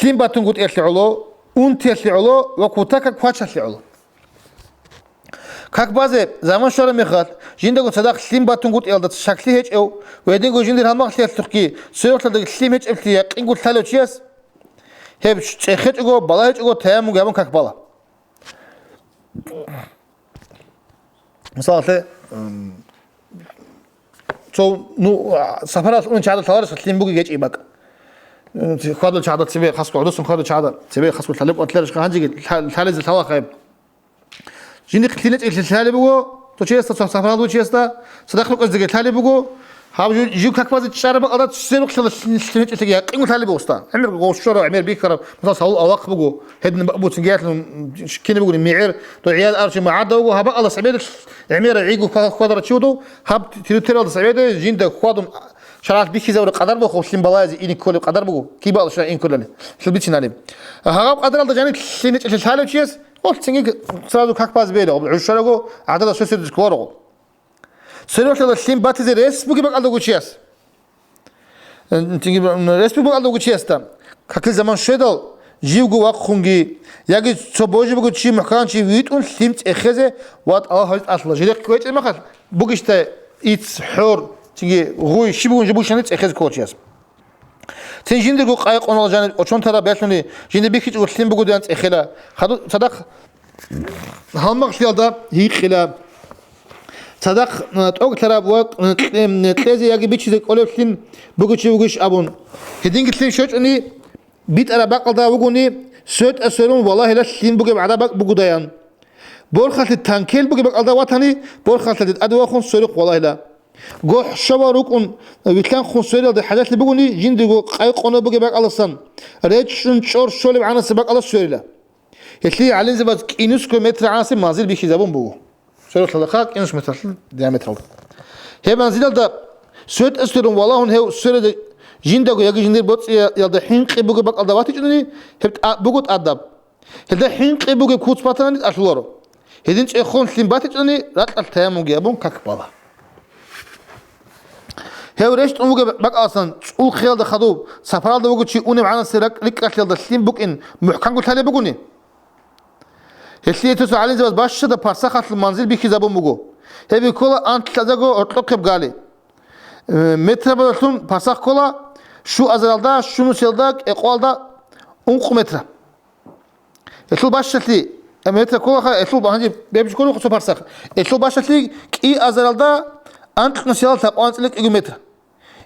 Лъим батунгутӀиялъе гӀоло, унтиялъе гӀоло ва кутакаб квачалъе гӀоло. Как базе, заман щвараб мехалъ, жиндаго цадахъ лъим батунгутӀиялда щаклъи гьечӀев ва гьединго жиндир гьалмагълъиялъухъги церехълъалдаги лъим гьечӀеблъи якъинго лъалев чияс, гьеб чӀехечӀого, балагьечӀого таяммум гьабун как бала. Мисалалъе, м, цо, ну, а, сапаралъ унел чагӀазда лъаларищха лъим бугеб гьечӀеб бакӀ? М, хьвадул чагӀазда цебе хасго, гӀодосун хьвадул чагӀазда цебе хасго лъалеб къватӀлъарищха гьанжеги лъа-, лъалезе лъала хайб. Жиндихъ лъилечӀелъи лъалеб буго, цо чиясда, цо сапаралъув чиясда, цадахъ рукъезеги лъалеб буго, гьаб жив, жив как базе чӀараб бакӀалда церухълъала лъи-, лъилечӀелъиги якъинго лъалеб бугоста. ГӀемер гъов щварав, гӀемер бихьараб, мисал, Саул авлахъ буго, гьедин бакӀ буцинги ялъун, кине бугони мегӀер, дой гӀиял арчи магӀарда вуго, гьаб бакӀалда сабеда гӀемерав гӀиго хва-, хвадара чи вуго, гьаб территориялда сабеда жинда хьвадун шаргӀалъ бихьизабураб къадар буго, лъим балазе ине кколеб къадар буго, кибаал шаргӀ ине кколали, лъил бицинали. Гьаб къадаралда жаниб лъилечӀелъи лъалев чияс, Гьол цинги сразу как базе бегьила, гӀушарого гӀадада сосизе кколаро. Церехъала лъим батизе рес бугеб бакӀалда вуго чияс. Цинги рес бугеб бакӀалда вуго чиясда. Какил заман щведал, живго вахъунги, яги цо божи буго чи мухӀканчи витӀун лъим цӀехезе ва тӀалаб гьабиз тӀалъула. Жидехъ кквечӀеб махалъ, бугищдай ицц, хӀор, цинги гъуй, щиб бугун жо бушани цӀехезе ккола чияс. Цин жиндирго къайкъунал жаниб очон тараб бялъуни, жинда бихьичӀого лъим бугодиян цӀехела. Хадуб цадахъ гьалмагълъиялда гьикъила. Цадахъ, э, тӀокӀлъараб ва, э, кье-, э, кьезе яги бичизе кӀолеблъин бугев чи вугищ абун. Гьединги лъим щвечӀони, битӀараб бакӀалда вугони, светӀа сверун валагьила лъим бугеб гӀадаб бакӀ бугодаян. Борхалъе танкел бугеб бакӀалда ватани, борхалъаде тӀаде вахун сверухъ валагьила. ГохӀ щвавал рукӀун вилълъанхъун свериялда хӀажалъи бугони, жиндирго къайкъуна бугеб бакӀаласан, речӀчӀун чӀор щолеб гӀанасеб бакӀалас сверила. Гьелъие гӀалимзабаз кӀинусго метр гӀанасеб манзил бихьизабун буго. Сверухъалда хъа кӀинус метралъ диаметралда. Гьеб манзилалда светӀа сверун валагьун гьев сверида жиндаго яги жиндир боцӀиялда хӀинкъи бугеб бакӀалда ватичӀони, гьеб тӀа-, буго тӀадаб. Гьелда хӀинкъи бугеб куц батани тӀалъуларо. Гьедин цӀехун лъим батичӀони, ракьалъ таяммумги абун как бала. Гьев рещтӀун вугеб бакӀаласан, цӀулхъиялда хадуб, сапаралда вугев чи унеб гӀанасе ракӀ-, рикӀкӀалъиялда лъим букӀин мухӀканго лъалеб бугони. Гьелъие цо-цо гӀалимзабаз бащада парсахалъул манзил бихьизабун буго. Гьеб ккола анлъазаго гьоркьохъеб гали. Э, метрабазалъун парсах ккола, щуазаралда, щунусиялда, кӀикъоялда ункъо метра. Гьелъул бащалъи, э, метр кколаха, гьелъул ба-, гьанже беб кколаха цо парсах. Гьелъул бащалъи кӀиазаралда анкьнусиялда лъабкъоялда анцӀила кӀиго метр.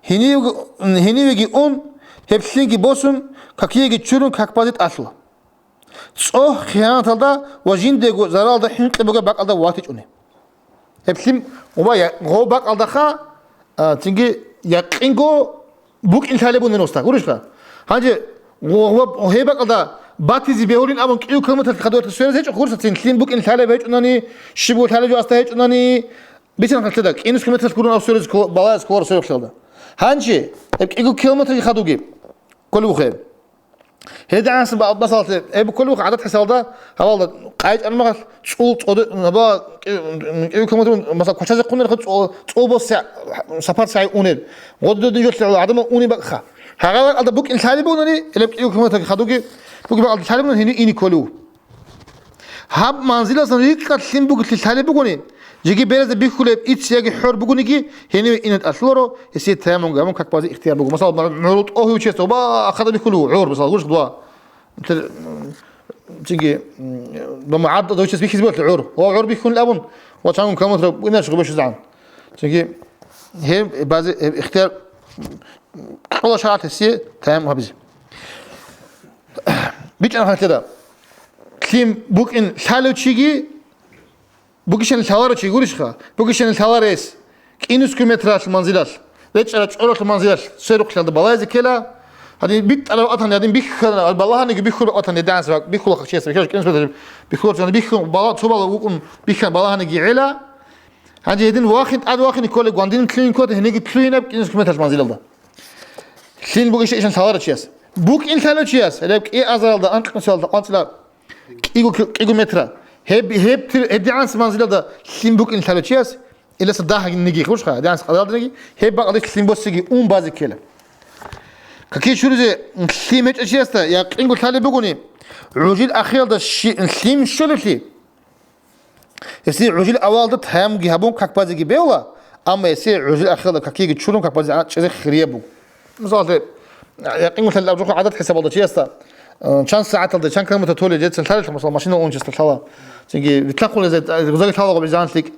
Гьенив-, гьенивеги ун, гьеб лъимги босун, какиеги чурун как базе тӀалъула. ЦӀохӀ хиянаталда ва жиндего заралда хӀинкъи бугеб бакӀалда ватичӀони. Гьеб лъим, уба, я-, гъов бакӀалдаха, а, цинги якъинго букӀин лъалеб бугин уста, гурищха? Гьанже гъо-, гъо-, гьеб бакӀалда батизе бегьулин абун кӀиго километр хадуялъ сверез гьечӀо, гурса цин лъим букӀин лъалеб гьечӀунани, щибго лъалеб жо аста гьечӀунани, бицин хъалъеда, кӀинус километр гурун аб сверез ко-, балагьес кколаро сверухълъиялда. Гьанже, гьеб кӀиго километрги хадуги кколебухъе. ГьедигӀанасеб ба-, масалалъе, гьеб кколебухъ гӀадат хӀисабалда, гьабалда къайчӀараб мехалъ цӀул цӀоде-, гьаба кӀи-, кӀиго километр, масала, квачазе хъунарехъе цӀул, цӀул босе сапар сагӀи унел. Гъододин жолъи гӀадамал унеб бакӀха. Гьагъа бакӀалда букӀин лъалеб бугони, гьеб кӀиго километр хадуги, буги бакӀалда лъалеб бугони, гьенив ине кколев. Гьаб манзиласан рикӀкӀад лъим бугелъи лъалеб бугони, жеги беразда бихьулеб иццияги хӀор бугониги, гьениве ине тӀалъуларо, гьесие таяммум гьабун как базе ихтияр буго. Масала, гӀурул тӀогьив чияс, оба, ахада бихьулев гӀур, масала, гурищ дуа. Цинги, м, дома гӀадда дов чияс бихьизе болъи гӀур. Ва гӀур бихьун абун, ва чангун камутра иначе гъубе шузан. Цинги, гьеб базе, гьеб ихтияр кьола шагьат гьесие таяммум гьабизе. БичӀчӀана хӀалкьеда. Лъим букӀин лъалев чиги, бугищани лъаларев чи гурищха, бугищани лъаларес, кӀинусго метралъ манзилалъ, речӀчӀараб чӀоралъ манзилалъ, сверухълъиялда балагьизе ккела, гьадин битӀараб атани, гьадин бихьана, балагьаниги бихьураб атани, дагьанас бак-, бихьула хъа чияс, бихьана кӀинусго метр бихьуларчӀана, бихьун, бала-, цо бала вукӀун бихьана балагьаниги гӀела, гьанже гьедин вахин, тӀад вахине кколеб гвандин лъугьин ккола, гьениги лъугьинаб кӀинусго метралъ манзилалда. Лъин бугищ ишан лъаларав чияс. БукӀин лъалев чияс, гьелеб кӀиазаралда анкьнусиялда къванцӀила кӀиго ки-, кӀиго метра. Гьеб, гьеб тир-, гьеб дигӀанс манзилалда лъим букӀин лъалев чияс, иласа дагьаги ниги хушха, дигӀанс къадалда ниги, гьеб бакъалде лъим босиги ун базе ккела. Какие чуризе лъим гьечӀев чиясда якъинго лъалеб бугони, гӀужил ахиралда щи-, лъим щолеблъи? Гьесие гӀужил авалда таяммумги гьабун, как базеги бегьула, амма гьесие гӀужил ахиралда какиеги чурун, как базе чӀезе хирияб буго. Мисалалъе, якъинго лъалеб абжухъа гӀадат хӀисабалда чиясда, э, чан сагӀаталда, чан километр толел, жецин лъалелъа, масала, машина унчасда лъала. Цинги витлъахъулезе, э, гъузаги лъалаго бизан лъикӀ.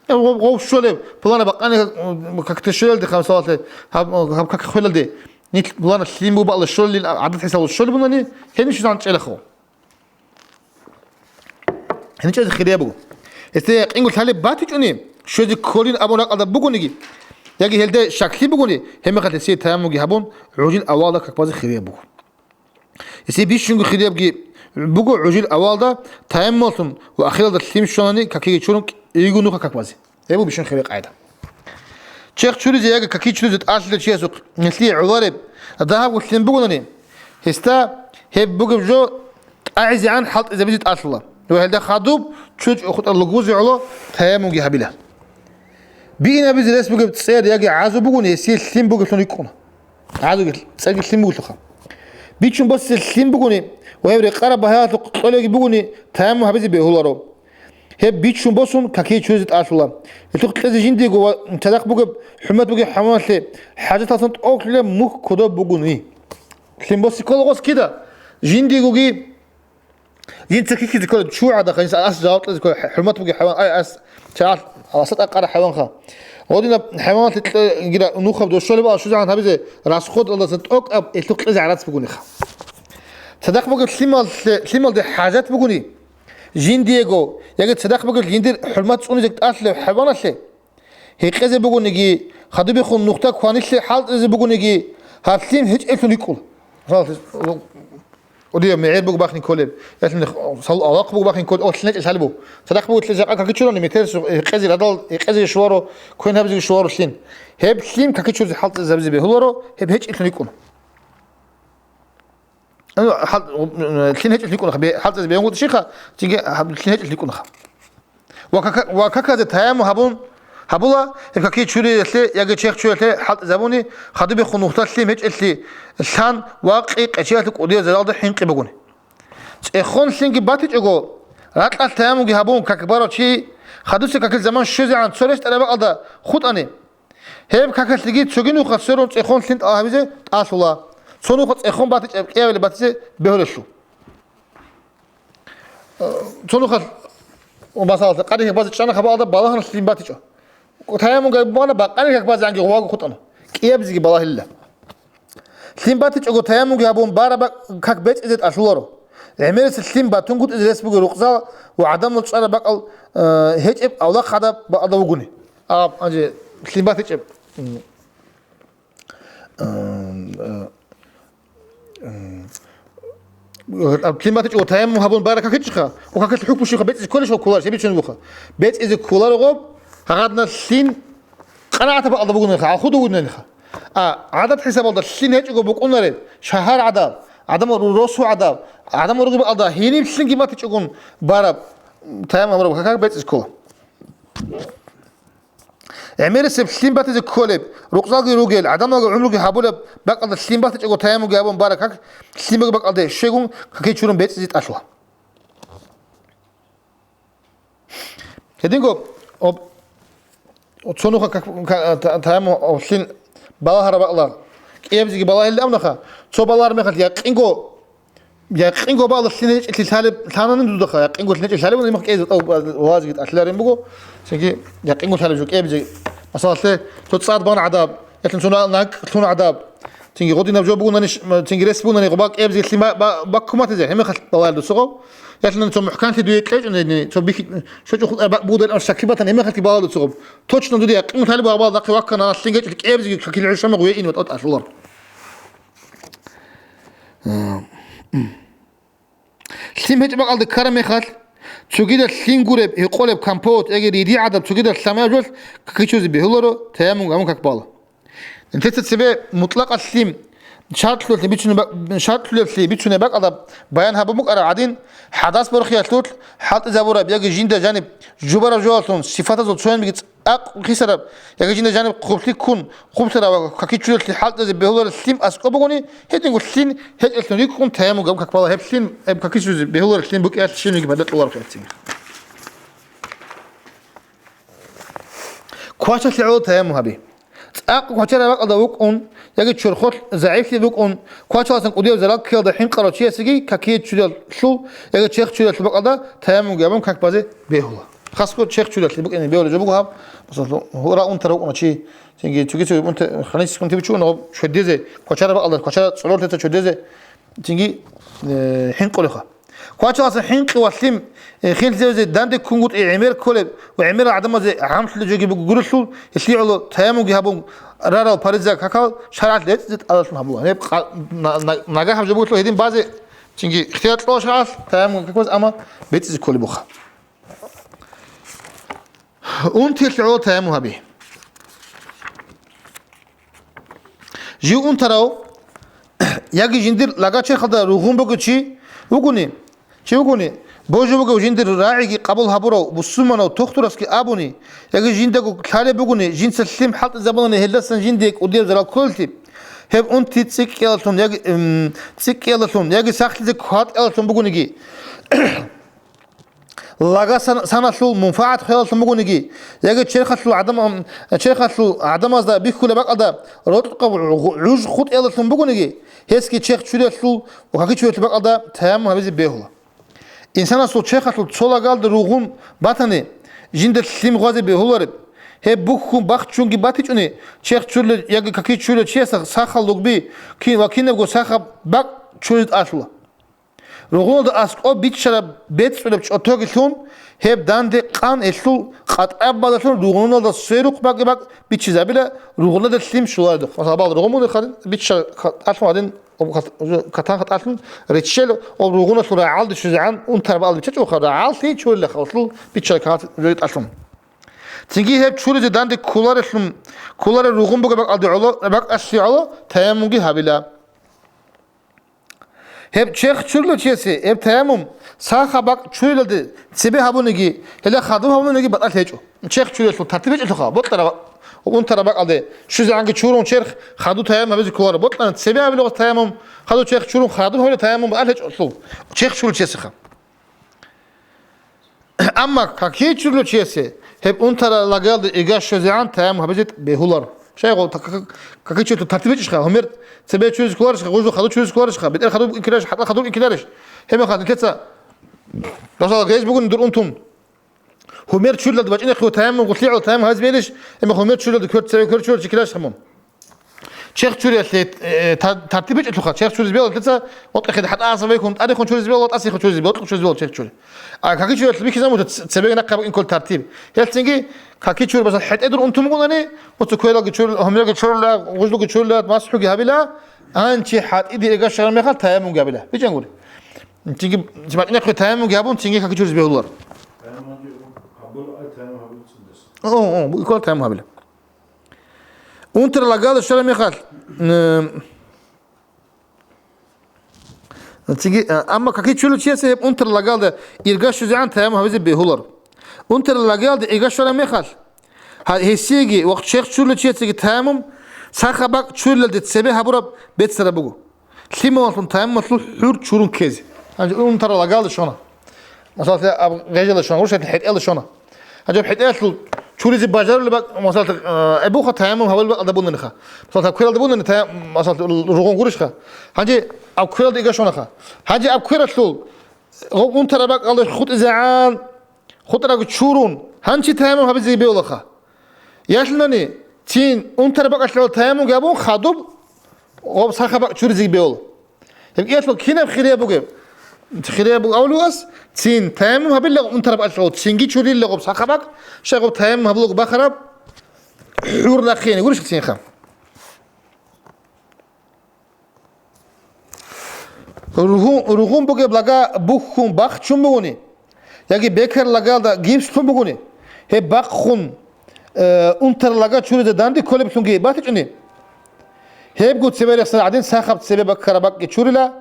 Э, гъов, гъов щолеб, пулана бакъани, э, как-то щолелдихъа, мисалалъе, гьаб, гьаб как хвелалде, нилъ пулана лъим бубаалда щолел, гӀадат хӀисабалда щолеб бунани, гьенив щвезан чӀелахъо. ГьеничӀезе хирияб буго. Гьесде якъинго лъалеб батичӀони, щвезе кколин абун ракӀалда бугониги, яги гьелде щаклъи бугони, гьебмехалъ гьесие таяммумги гьабун, гӀужил авалда как базе хирияб буго. Гьесие бищунго хириябги буго гӀужил авалда таяммумалъун ва ахиралда лъим щванани какиги чурун кӀиго нуха как базе. Гьеб буго бищун хирияб къагӀида. Чехъ чуризе яги каки чуризе тӀалъилев чиясухъ нилъее гӀолареб дагьабго лъим бугони, гьесда гьеб бугеб жо тӀагӀизегӀан хӀалтӀизабизе тӀалъула ва гьелда хадуб чучӀ хутӀа лугбузе гӀоло таяммумги гьабила. Биинабизе рес бугеб цӀер яги гӀазу бугони, гьесие лъим бугеблъун рикӀкӀуна. ГӀазуги цӀерги лъим бугелъулха. Бичун босизе лъим бугони ва гьеб рекъараб багьаялъухъ кьолебги бугони, таяммум гьабизе бегьуларо. Гьеб бичун босун, какие чуризе тӀалъула. Гьелъухъ кьезе жиндиего ва цадахъ бугеб хӀурмат бугеб хӀайваналъе хӀажаталъун тӀокӀлъулеб мухь кодоб бугони. Лъим боси ккола гъос кида? Жиндиегоги, жинца хьихьизе ккола, чугӀада хъанис ас жаваб кьезе ккола, хӀурмат бугеб хӀайван, ай, ас чагӀал, аса тӀакъара хӀайванха. Гъодинаб хӀайваналъе кье-, гира нухаб дошолеб ала шузегӀан гьабизе расходалдаса тӀокӀаб гьелъухъ кьезе гӀарац бугониха. Цадахъ бугеб лъималлъе, лъималде хӀажат бугони, жиндиего, яги цадахъ бугеб жиндир хӀурмат цӀунизе тӀалъулеб хӀайваналъе, гьекъезе бугониги, хадубехун нухда кванилъе хӀалтӀизе бугониги, гьаб лъим гьечӀеблъун рикӀкӀула. Удия мегӀер буго бахни кколеб, ялъуни сал-, алахъ буго бахни кколеб, о, лъим гьечӀел лъалеб буго. Цадахъ буго лъи жакъа каки чурани, метер су-, гьекъезе радал, гьекъезе шуаро, квен гьабизе шуаро лъим. Гьеб лъим каки чуризе хӀалтӀизабизе бегьуларо, гьеб гьечӀеблъун рикӀкӀуна. Ан-, хӀал-, лъим гьечӀел рикӀкӀунаха, бе-, хӀалтӀизе бегьунгутӀ щиха, цинги гьаб-, лъим гьечӀел рикӀкӀунаха. Ва кака-, ва каказе таяммум гьабун, гьабула, гьеб какие чуриялъе яги чехъ чуялъе хӀалтӀизабуни, хадубехун нухда лъим гьечӀелъи лъан ва къи-, къечиялъе кӀудияб заралда хӀинкъи бугони. ЦӀехон лъимги батичӀого, ракьалъ таяммумги гьабун, как барав чи, хадусе какил заман щвезегӀан цо рещтӀараб бакӀалда хутӀани, гьеб какалъеги цоги нуха сверун цӀехон лъим тӀалаб гьабизе тӀалъула. Цо нуха цӀехон батичӀеб кӀиабилеб батизе бегьулелъул. Цо нуха, масала, къари как базе чӀана хабалда балагьана лъим батичӀо. Таяммум гьабуна бакъани как базе анги гъувагу хутӀана. КӀиабизеги балагьила. Лъим батичӀого таяммумги гьабун бараб как бецӀизе тӀалъуларо. ГӀемерисеб лъим батунгутӀизе рес буго рукъзал ва гӀадамал чӀараб бакӀал, э, гьечӀеб авлахъ гьадаб бакӀалда вугони. Аб, анже лъим батичӀеб. М, э, э, м, лъим батичӀого таяммум гьабун бараб как гьечӀеха, ва какалъ хӀукму щибха бецӀизе кколищ ва кколарищ, гьеб бицун буха. БецӀизе кколаро гъоб, гьагъадна лъим къанагӀатаб бакӀалда бугониха, алхуда вугониха. А гӀадат хӀисабалда лъим гьечӀого букӀунареб, шагьар гӀадаб, гӀадамал ру-, росу гӀадаб, гӀадамал ругеб алда гьениб лъимги батичӀогун бараб, таяммум гьабураб как бецӀизе ккола. ГӀемерисеб лъим батизе кколеб, рукъзалги ругел, гӀадамалги гӀумруги гьабулеб бакӀалда лъим батичӀого таяммумги гьабун бараб как лъим бугеб бакӀалде щвегун какие чурун бецӀизе тӀалъула. Гьединго об-, цо нуха как-, ка-, та-, таяммум лъим балагьараб бакӀалда кӀиабизеги балагьилин абунаха, цо балагьараб мехалъ якъинго Якъинго бала лъин гьечӀелъи лъалеб лъанани дудахъа, якъинго лъин гьечӀелъи лъалеб, имах кӀезе тӀав вазги тӀалъиларин буго. Цинги якъинго лъалеб жо кӀебзе. Масалалъе, цо цӀад бан гӀадаб, ялъун цо на-, накӀ лъун гӀадаб. Цинги гъодинаб жо бугунани ш-, цинги рес бугунани гъуба кӀебзе лъим ба-, ба-, баккуматизе, гьемехалъ балаялдусуго. Ялъунани цо мухӀканлъи дуе кьечӀунани, цо бихьи-, щочӀухъ бакӀ бугудай ам щаки батан, гьемехалъ балаялдусуго. Точно дуде якъинго лъалеб гъабал дахъи ваккана, лъин гьечӀелъи кӀебзеги какил гӀушамагъ веин ва тӀатӀалъулар. Лъим гьечӀеб бакӀалде ккараб мехалъ, цогидал лъим гуреб, гьекъолеб компот яги ридигӀадаб цогидал лъамаяб жолъ какичузе бегьуларо, таяммум гьабун как бала. Нилъеца цебе мутӀлакъа лъим шартлъулеблъи бицунеб ба-, шартлъулеблъи бицунеб бакӀалда баян гьабун букӀараб гӀадин, хӀадас борхиялъулъ хӀалтӀизабураб яги жинда жаниб жубараб жоялъун сифатазул цоянбиги цӀакъ хисараб, яги жинда жаниб хъублъи ккун хъублъарав какичуялъе хӀалтӀизе бегьуларел лъим аскӀоб бугони, гьединго лъим гьечӀелъун рикӀкӀун таяммум гьабун как бала, гьеб лъим, гьеб какичузе бегьуларел лъим букӀиялъ щибниги батӀуларухъе гьеб цинги. Квачалъе гӀоло таяммум гьаби. ЦӀакъ квачараб бакӀалда вукӀун, яги чорхолъ загӀиплъи букӀун, квачаласан кӀудияб зарал ккеялда хӀинкъарав чиясеги какие чуралъул яги черх чуралъул бакӀалда таяммумги гьабун как базе бегьула. Хасго черх чуралъе букӀине бегьулеб жо буго гьаб, масала, гьура унтарав вукӀуна чи, цинги цоги-цоги унта-, ханисгун тибичӀун гьаб чведезе, квачараб бакӀалда, квачара цӀолорлъица чведезе, цинги, э, хӀинкъулеха. Квачаласан хӀинкъи ва лъим, э, хинлъизе данде ккунгутӀи гӀемер кколеб ва гӀемерал гӀадамазе гӀамлъулеб жоги гурелъул, гьелъие гӀоло таяммумги гьабун рарал париза какал шаргӀалъ рецӀизе тӀадалъун гьабула. Гьеб къа-, на-, на-, нагагь гьаб жо бугелъул гьедин базе, цинги ихтияр кьола шаргӀалъ таяммум какбаз, амма бецӀизе кколеб буха. Унтилъ гӀоло таяммум гьаби. Жив унтарав яги жиндир лага черхалда ругъун бугев чи вугони, чи вугони, божи бугев жиндир рагӀиги къабул гьабурав бусурманав тухтурасги абуни, яги жиндаго лъалеб бугони, жинца лъим хӀалтӀизабулани гьелдасан жиндие кӀудияб зарал кколелъи, гьеб унти цӀикӀкӀиялалъун яги, м, цӀикӀкӀиялалъун яги сахлъизе кватӀиялалъун бугониги, лага сан-, саналъул мунфагӀат хвелалъун бугониги, яги черхалъул гӀадам-, черхалъул гӀадамазда бихьулеб бакӀалда рокьукъаб гӀу-, гӀуж хутӀиялалъун бугониги, гьесги черх чуралъул ва какичуралъул бакӀалда таяммум гьабизе бегьула. Инсанасул черхалъул цо лагалда ругъун батани, жинда лъим гъвазе бегьулареб. Гьеб бухьун бахчунги батичӀони, черх чуралев яги какичурав чиясда сахал лугби кин ва кинабго сахаб бакӀ чуризе тӀалъула. Ругъуналда аскӀоб биччараб бецӀулеб чӀотоги лъун, гьеб данде къан гьелъул къатӀабалдалъун ругъуналда сверухъ бакӀи-бакӀ биччизабила, ругъуналда лъим щуларедухъ. Масала, абал ругъун мунехъалин бичча ка-, тӀалъун гьадин, об кат-, катан тӀалъун реччел, об ругъуналъул рагӀалде щвезегӀан унтараб ал биччачӀоха, рагӀаллъи чурилаха гьелъул бичча кат-, жоги тӀалъун. Цинги гьеб чуризе данде кколарелъун, кколарел ругъун бугеб бакӀалде гӀоло, бакӀалъе гӀоло таяммумги гьабила. Гьеб черх чурилав чиясе гьеб таяммум сахаб бакӀ чурилалде цебе гьабуниги, гьелда хадуб гьабуниги батӀалъи гьечӀо. Черх чурилалъул тартиб гьечӀелъулха, бокьараб, унтараб бакӀалде щвезегӀанги чурун черх хадуб таяммум гьабизе кколаро. Бокьана цебе гьабилеб гъос таяммум, хадуб черх чурун хадуб гьабилеб таяммум батӀалъи гьечӀо гьелъул. Черх чурилав чиясеха. Амма какие чурилав чиясе гьеб унтараб лагалде ига щвезегӀан таяммум гьабизе бегьулар. Щай гъо-, та-, как-, какие чурилъул тартиб гьечӀищха? Гьумер цебе чуризе кколарищха, гъужу хадуб чуризе кколарищха, бетӀер хадуб инкиларищ, хӀатӀа хадуб инкиларищ? Гьеб мехалъ нилъеца, масала, гъез бугони дур унтун. Гьумер чурилалде бачӀинехъе таяммум гъулъигӀал таяммум гьабизе бегьилищ? Гьеб мехалъ гьумер чурилалде квер цеве квер чурилалде чикиларищха мун? Черх чуриялъе, э, та-, тартиб гьечӀелъулха, черх чуризе бегьулареца, вокьихъе хӀатӀа асабайхун, тӀадехун чуризе бегьула, тӀасихъун чуризе бегьула, вокьухъ чуризе бегьула черх чури. А какие чуриялъе бихьизабута ц-, цебеги нахъе гьабун ккола тартиб. Гьелъцинги какие чури, масала, хӀетӀе дур унтун бугонани, оцу квералги чурила, гьумерги чурила, гъужлуги чурила, масхӀуги гьабила, гьанчи хӀатӀиде иргашараб мехалъ таяммумги гьабила. БичӀчӀангури. Цинги бачӀинехъе таяммумги гьабун, цинги какие чуризе бегьулар. О, о, бу-, иквал таяммум гьабила. Унтара лагалде щвараб мехалъ, э, цинги, а, амма какичулев чиясе гьеб унтара лагалда ирга щвезегӀан таяммум гьабизе бегьуларо. Унтара лагалда ирга щвараб мехалъ, гьа-, гьесиеги ва черх чурулев чиясеги таяммум сахаб бакӀ чурилалде цебе гьабураб бецараб буго. Лъималалъун таяммумалъул хӀур чурун ккезе. Гьанже унтара лагалде щвана. Масалалъе, аб гъежалде щвана, уршалъе хӀетӀелде щвана. Гьанже гьеб хӀетӀелъул чуризе бажарулеб бакӀ, масалалъе, э, эбуха таяммум гьабулеб бакӀалда бунанха. Масалалъе, аб квералда бунани тая-, масалалъе, ругъун гурищха. Гьанже аб квералда ига щванаха. Гьанже аб квералъул гъоб унтара бакӀалде хутӀизегӀан, хутӀараб чурун, гьанчи таяммум гьабизе бегьулаха. Ялъунани, цин унтара бакӀалъе таяммум гьабун, хадуб гъоб сахаб бакӀ чуризе бегьула. Гьеб кӀиялъул кинаб хирияб бугеб? Хирияб буго авлуас, цин таяммум гьабиллаго унтараб алъугъ, цинги чуриллаго сахаб бакӀ, щайгъуб таяммум гьабулаго бахараб хӀур нахъеян гурищ цинха. Ругъун, ругъун бугеб лага бухьун бахчун бугони, яги бекар лагалда гипс лъун бугони, гьеб бахъун, э, унтар лага чуризе данде кколеблъунги батичӀони, гьебго цебе рехсараб гӀадин сахаб цебе баккараб бакӀги чурила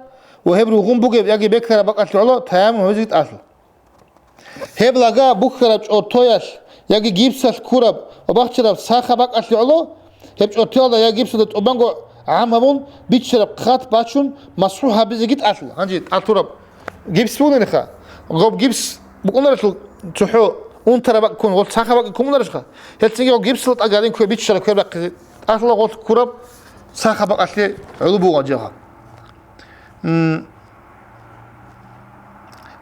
ва гьеб ругъун бугеб яги бекараб бакӀалъе гӀоло таяммум гьабизеги тӀалъу. Гьеб лага бухьараб чӀортоялъ яги гипсалъ ккураб ва бахчараб сахаб бакӀалъе гӀоло, гьеб чӀортоялда я гипсалда тӀубанго гӀам гьабун, биччараб хъат бачун, масхӀу гьабизеги тӀалъу. Гьанже тӀалъураб гипс бугониха, гъоб гипс букӀунарелъул цохӀо унтараб бакӀ ккун, гъолъ сахаб бакӀ ккун бунарищха? Гьелцинги гъоб гипсалда тӀагарин квер биччараб квер бахъизе тӀалъула гъолъ ккураб сахаб бакӀалъе гӀоло бугъа жагьа. М,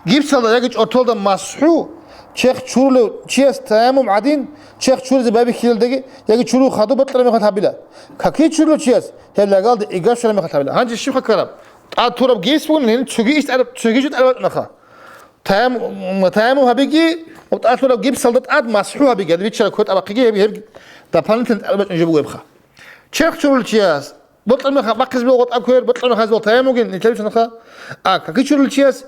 гипсалда яги чӀортолда масхӀу, черх чурулев чияс таяммум гӀадин, черх чуризе байбихьилалдаги яги чуру хадуб бокьараб мехалъ гьабила. Какие чурулев чияс гьеб лагалде ига щвараб мехалъ гьабила. Гьанже щибха ккараб? ТӀад тураб гипс бугони, гьениб цоги иш тӀараб-, цоги жо тӀарабатӀунаха. Таяммум, таяммум гьабиги, тӀад тураб гипсалда тӀад масхӀу гьабиги, гьадин биччараб квер тӀабахъиги, гьеб, гьеб дополнительно тӀарабатӀун жо буго гьебха. Черх чурулев чияс бокьараб мехалъ бахъизе бугеб гъотӀа квер, бокьараб мехалъ гьезул таяммумги нилъелъанха. А, какие чурулев чияс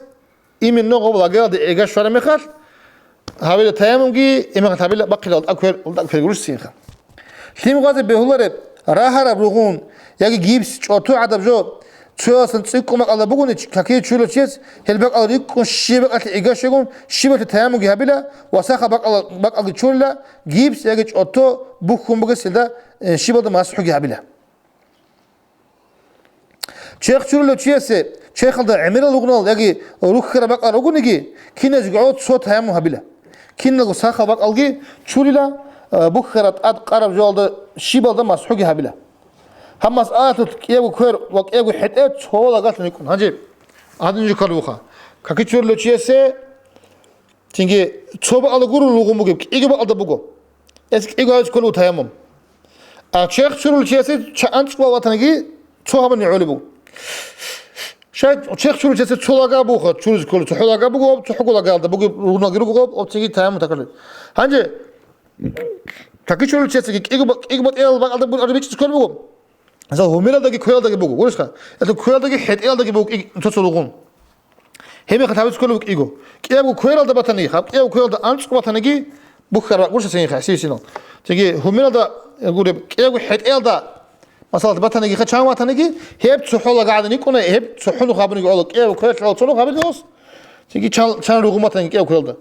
именно гъоб лагалде ига щвараб мехалъ гьабила таяммумги, имехалъ гьабила бахъила гъотӀа квер, гъотӀа квер гурищ цинха. Лъим гъазе бегьулареб, рагьараб ругъун яги гипс, чӀорто гӀадаб жо, цоясун цӀикӀкӀун бакӀалда бугони, какие чурулев чияс гьел бакӀал рикӀкӀун щиб бакӀалъе ига щвегун, щибалъе таяммумги гьабила ва сахаб бакӀал-, бакӀалги чурила, гипс яги чӀорто бухьун бугес гьелда, э, щибалда масхӀуги гьабила. Черх чурулев чиясе черхалда гӀемерал ругъунал яги рухьараб бакӀал ругониги, киназего гӀоло цо таяммум гьабила. Киналго сахаб бакӀалги чурила, э, бухьараб тӀад къараб жоялда щибалда масхӀуги гьабила. Гьаб масъалалъулъ кӀиябго квер ва кӀиябго хӀетӀе цо лагалъун рикӀкӀун. Гьанже гьадин жо кколеб буха. Какие чурулев чиясе Цинги цо бакӀалда гуро ругъун бугеб, кӀиго бакӀалда буго. Эс кӀиго гьабизе кколеб таяммум. А черх чурулев чиясе ча-, анцӀго бакӀ батаниги цо гьабуни гӀолеб буго. Щай черх чурулев чиясе цо лага буго, чуризе кколеб, цохӀо лага буго, цохӀого лагалда бугеб ругъуналги руго, цинги таяммум такалеб. Гьанже какие чурулев чиясеги кӀиго ба-, кӀиго батӀиял бакӀалда бу-, бичӀчӀизе кколеб буго. Мисал, гьумералдаги квералдаги буго, гурищха? Гьелъул квералдаги хӀетӀеялдаги буго кӀи-, цо-цо ругъун. Гьебмехалъ гьабизе кколеб кӀиго. КӀиябго квералда батаниги, гьаб кӀиябго квералда анцӀго батаниги, бухьараб гурищ цинги хасисинал. Цинги гьумералда, э, гуреб, кӀиябго хӀетӀеялда, масала, батанигиха, чан ватаниги, гьеб цохӀо лагагӀадан йикӀуна, гьеб цохӀо нух гьабуниги гӀоло, кӀиябго квералъ гӀоло цо нух гьабилгъос, цинги чан, чан ругъун батаниги кӀиябго квералда.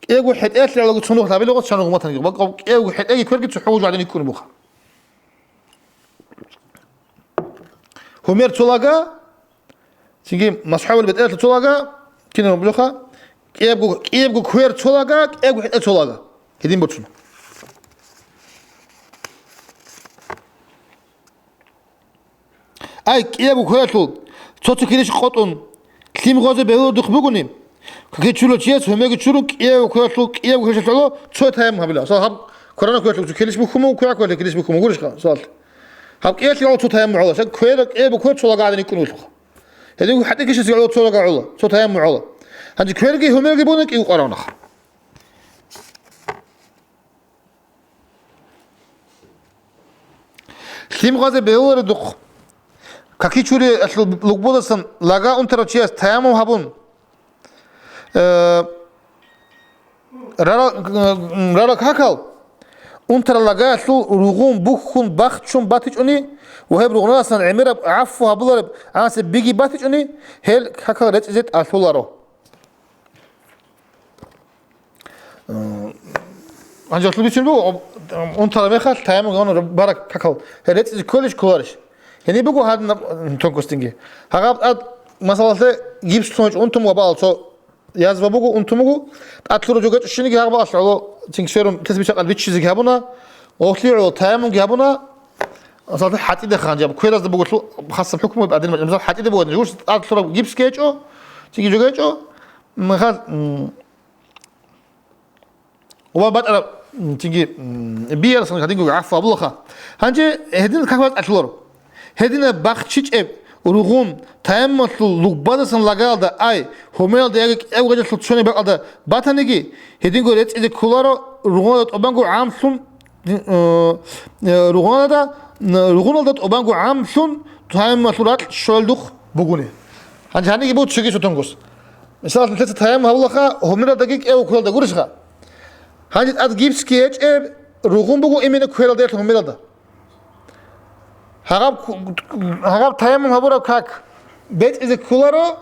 КӀиябго хӀетӀеялъ гӀологи цо нух гьабилгъос, чан ругъун батаниги. Бакъ-, кӀиябго хӀетӀеги кверги цохӀо жагӀадан йикӀуна буха. Гьумер цо лага, цинги масхӀабал бетӀералъа цо лага, кинаб бугоха? КӀиябго, кӀиябго квер цо лага, кӀиябго хӀетӀе цо лага. Гьедин бочуна. Ай, кӀиябго квералъул цо-цо килищ къотӀун, лъим гъозе бегьуларухъ бугони, какие чурулев чияс гьумерги чурун, кӀиябго квералъул кӀиябго килищалъ гӀоло цо таяммум гьабила. Мисал, гьаб кверана квералъул цо килищ бухьун буго, кверал квералъул килищ бухьун буго, гурищха, мисал. Гьаб кӀиялъе гӀоло цо таяммум гӀола. Щай квер, кӀиябго квер цо лагагӀадан йикӀун вугелъулха. Гьединго хӀатӀикӀищасе гӀоло цо лага гӀола. Цо таяммум гӀола. Гьанже кверги гьумерги буна кӀиго къаравнах. Лъим гъазе бегьуларедухъ, какичуриялъул лугбудасан лага унтарав чияс таяммум гьабун, э, рара-, рара какал, Унтарал лагаялъул ругъун бухьун бахчун батичӀони ва гьеб ругъуналдасан гӀемераб гӀафу гьабулареб гӀанасеб биги батичӀони, гьел какал рецӀизе тӀалъуларо. Гьанже гьалъул бицун буго, унтараб мехалъ таяммум гьабун бараб какал гьел рецӀизе кколищ, кколарищ? Гьениб буго гьадинаб тонкостинги. Гьаб тӀад, масалалъе, гипс лъугьинчӀо унтун ва бала цо язва буго, унтун буго, тӀад лъураб жо гьечӀо щиниги гьаб балъ гӀоло, цинги сверун, лъес бицахъал биччизеги гьабуна, гъорлъи гӀоло таяммумги гьабуна, масалалъе, хӀатӀида ханжаб, кверазда буго лъу-, хасаб хӀукму гьадин, мисал, хӀатӀида буго, жугьутӀ тӀад лъураб гипсги гьечӀо, цинги жо гьечӀо, махал, м, Ва батӀараб, м, цинги, м, биярасан гьадинго гӀафу абулаха. Гьанже гьедин как бакӀалъуларо. Гьединаб бахчичӀеб ругъун таяммалъул лугбадасан лагаялда, ай, гьумералда яги кӀиябго гъежалъул цони бакӀалда батаниги, гьединго рецӀизе кколаро ругъуналда тӀубанго гӀамлъун, э, э, ругъуналда, н-, ругъуналда тӀубанго гӀамлъун таяммалъул ракь щолдухъ бугуни. Гьанже гьаниги буго цоги сутунгус. Мисал, нилъеца таяммум гьабулаха гьумералдаги кӀиябго квералда гурищха? Гьанже тӀад гипсги гьечӀеб ругъун буго именно квералда яги гьумералда. Гьагъаб ку-, гьагъаб таяммум гьабураб как бецӀизе кколаро,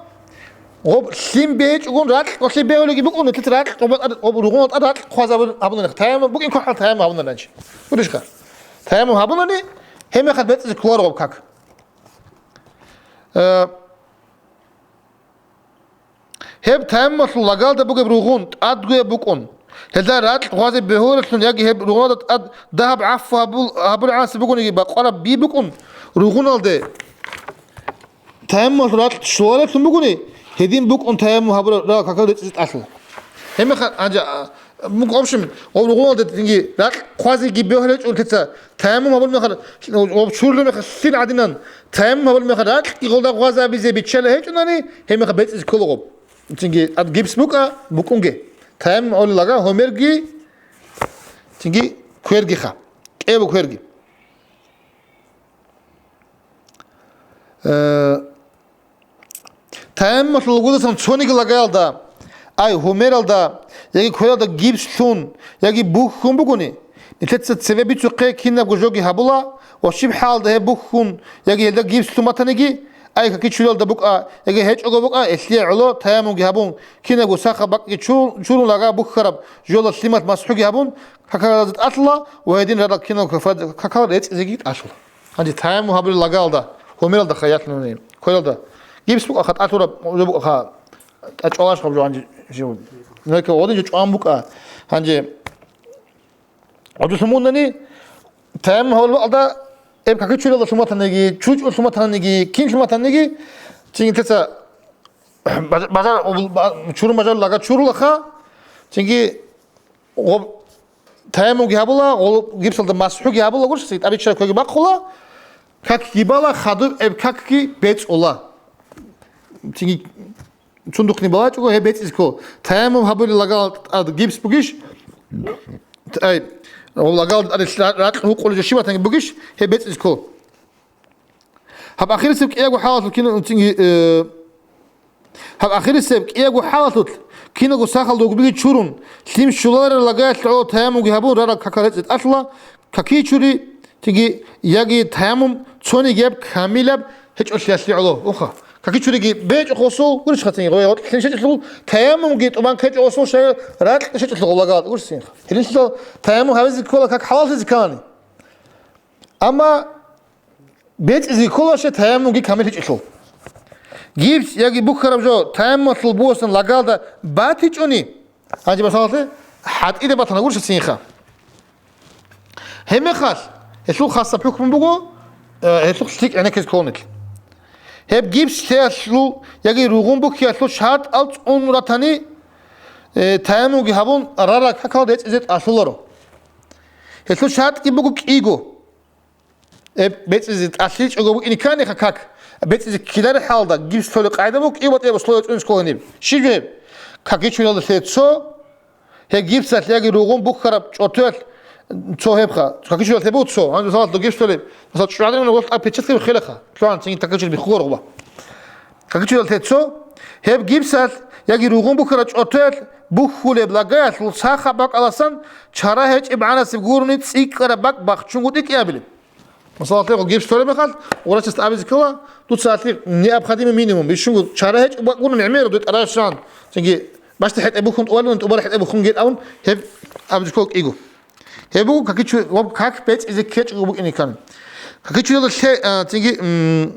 гъоб лъим бегьичӀогун ракь къолъи бегьулеги букӀун, нилъеца ракь къоба тӀад, гъоб ругъунал тӀад ракь хъвазабун гьабунарих. Таяммум букӀин кохӀал таяммум гьабунарин чи. Гурищха? Таяммум гьабунани, гьеб мехалъ бецӀизе кколаро гъоб как. Э, Гьеб таяммалъул лагалда бугеб ругъун тӀадгояб букӀун. Гьелда ракь гъвазе бегьуларелъун яги гьеб ругъуналда тӀад дагьаб гӀафу гьабул-, гьабургӀанасеб бугониги бакъвараб би букӀун ругъуналде. Таяммалъул ракь щоларелъун бугони, гьедин букӀун таяммум гьабурал какал рецӀизе тӀалъула. Гьеб мехалъ, гьанже, а, Мук-, в общем, гъоб ругъуналде динги ракь хъвазеги бегьулечӀун лъица, таяммум гьабулеб мехалъ, гъоб чурулеб мехалъ лъил гӀадинан, таяммум гьабулеб мехалъ ракьги гъолда гъвазабизе биччала гьечӀунани, гьеб мехалъ бецӀизе ккола гъоб. Цинги ад гипс букӀа, букӀунге. Таяммум гьабулеб лага гьумерги, цинги квергиха. КӀиябго кверги. Э, Таяммалъул лугудасан цониги лагаялда, ай, гьумералда, яги квералда гипс лъун, яги бухьун бугони, нилъеца цебе бицухъе кинабго жоги гьабула ва щиб хӀалалда гьеб бухьун яги гьелда гипс лъун батаниги, ай, какичуралда букӀа яги гьечӀого букӀа, гьелъие гӀоло таяммумги гьабун, кинабго сахаб бакӀги чу-, чурун лага бухьараб жола лъималъ масхӀуги гьабун, какал рецӀизе тӀалъула ва гьедин рарал кинал какал рецӀизеги тӀалъула. Гьанже таяммум гьабулел лагалда, гьумералда хаял нуни, квералда. Гипс букӀаха, тӀалъураб жо букӀаха, тӀачӀвалаш гьаб жо гьанже жив. Нуеке гъодин жо чӀван букӀа. Гьанже гъодулъун мунани, таяммум гьабулел бакӀалда, эб какичуралда лъуматаниги, чучӀул лъуматаниги, кин лъуматаниги, цинги теца бажа-, бажар, обул-, ба-, чурун бажар лага чурулаха, цинги Гъоб таяммумги гьабула, гъоло гипсалда масхӀуги гьабула гурищ, тӀабиччараб квеги бахъула, как гибала хадуб эб какги бецӀула. Цинги цундухъни балачӀого гьеб бецӀизе ккола. Таяммум гьабулел лагал тӀад гипс бугищ? Ай, гъоб лагал тӀад ра-, ракь гьукъулел жо щиб батанги бугищ, гьеб бецӀизе ккола. Гьаб ахирисеб кӀиябго хӀалалъулъ кин-, цинги, э, гьаб ахирисеб кӀиябго хӀалалъулъ киналго сахал догбиги чурун, лъим щуларел лагаялъ гӀоло таяммумги гьабун рараб какал рецӀи тӀалъула, какичури, цинги, яги таяммум цониги гьеб камилаб гьечӀолъиялъе гӀоло. Уха. Какичуриги бечӀо хосул, гурищха цинги, гъой гъоркь лъим щечӀелъул, таяммумги тӀубан ккечӀо хосул, шай ракь щечӀелъул гъоб лагал, гурищ цинги. Гьелъул таяммум гьабизе ккола как хӀалаллъизе ккани. Амма БецӀизе ккола щай таяммумги камил гьечӀелъул. Гипс яги бухьараб жо таяммумалъул бугьусан лагалда батичӀони, гьанже масалалъе, хӀатӀида батана гурищ цинги. Гьебмехалъ, гьелъул хасаб хӀукму буго, э, гьелъухъ лъикӀ гӀенеккизе ккола нилъ. Гьеб гипс лъеялъул яги ругъун бухьиялъул шартӀал цӀун ратани, э, таяммумги гьабун, рараг какал рецӀизе тӀалъуларо. Гьелъул шартӀги буго кӀиго. Э, бецӀизе тӀалъичӀого букӀине кканиха как? БецӀизе ккелареб хӀалда гипс лъолеб къагӀида буго, кӀиго батӀияб условие цӀунис ккола гьениб. Щиб жо гьеб? Какичуриялда лъе цо, гьеб гипсалъ яги ругъун бухьараб чӀотоялъ цо гьебха. Какичуриялда лъе буго цо. Гьанже, мисалалъ, дов гипс лъолеб. Мисал, чӀужугӀадан гъолъ тӀад печатка биххилаха. Лъугьан цинги какичури биххула рогъба. Какичуриялда лъе цо, гьеб гипсалъ Яги ругъун бухьараб чӀортоялъ бухьулеб лагаялъул сахаб бакӀаласан чара гьечӀеб гӀанасеб гурони цӀикӀкӀараб бакӀ бахчунгутӀи кӀиабилеб. Масала, гьеб гипс лъолеб мехалъ, врачасда абизе ккола, дуца гьалъи необходимый минимум, бищунго чара гьечӀеб бакӀ гурони гӀемераб дуе тӀаращан, цинги бащда хӀетӀе бухьун тӀубалилан, тӀубара хӀетӀе бухьунгейин абун, гьеб абизе ккола кӀиго. Гьеб буго какичу-, ва как бецӀизе ккечӀого букӀине ккани. Какичуялда лъе-, а, цинги, м,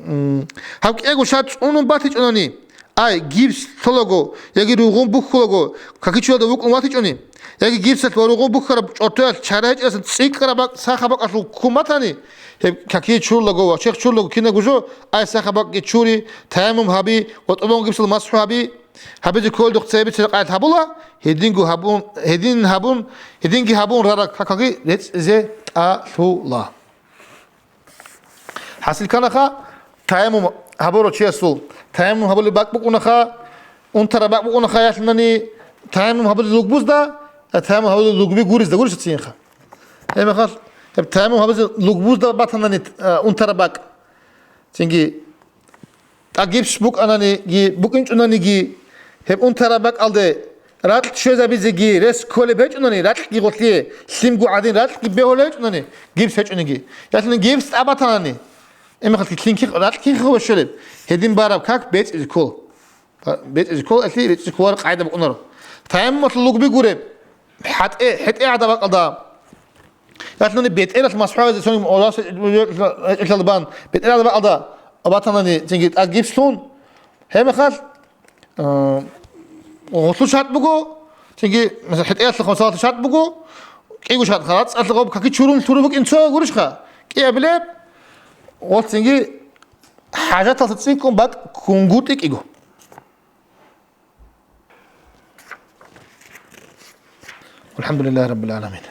м, гьаб кӀиго шартӀ цӀунун батичӀунани, ай, гипс лъолаго, яги ругъун бухьулаго, какичуялда вукӀун ватичӀуни, яги гипсалъ ва ругъун бухьараб чӀортоялъ чара гьечӀеласан цӀикӀкӀараб бакӀ сахаб бакӀалъул ккун батани, гьеб каки чурлаго ва чехь чурлаго кинабго жо, ай, сахаб бакӀги чури, таяммум гьаби ва тӀубан гипсалъ масхӀу гьаби. Гьабизе кколдухъ цебе церекъаялъ гьабула, гьединго гьабун, гьедин гьабун, гьединги гьабун рараг какаги рецӀизе тӀалъула. ХӀасил кканаха, таяммум гьабурав чиясул таяммум гьабулеб бакӀ букӀунаха, унтараб бакӀ букӀунаха ялъунани, таяммум гьабулеб лугбузда, а таяммум гьабулеб лугби гуризда гурищ цинха. Гьеб мехалъ, гьеб таяммум гьабизе лугбузда батанани, а, унтараб бакӀ. Цинги ТӀа гипс букӀананиги, букӀинчӀунаниги, гьеб унтараб бакӀалде ракь щвезабизеги рес кколеб гьечӀунани, ракьги гъолъие, лъимго гӀадин ракьги бегьулеб гьечӀунани, гипс гьечӀониги. Ялъуни гипс тӀа батанани, эмехалъги лъим ких-, ракь кихъ бащулеб, гьедин бараб как бецӀизе ккол. БецӀизе ккол, элъи бецӀизе кколареб къагӀида букӀунаро. Таяммумалъул лугби гуреб, хӀатӀе-, хӀетӀе гӀадаб бакӀалда. Ялъуни бетӀералъ масхӀу гьабизе цони гьечӀелъал бан, бетӀералъ бакӀалда батанани цинги тӀад гипс лъун, гьеб мехалъ, а, гъолъул шартӀ буго, цинги, масала, хӀетӀеялъул хвасалалъул шартӀ буго, кӀиго шартӀха, рацӀцӀалъ гъоб каки чурун лъур букӀин цо гурищха, кӀиабилеб, гъолъ цинги хӀажаталъа цӀикӀкӀун бакӀ ккунгутӀи кӀиго. والحمد لله رب العالمين.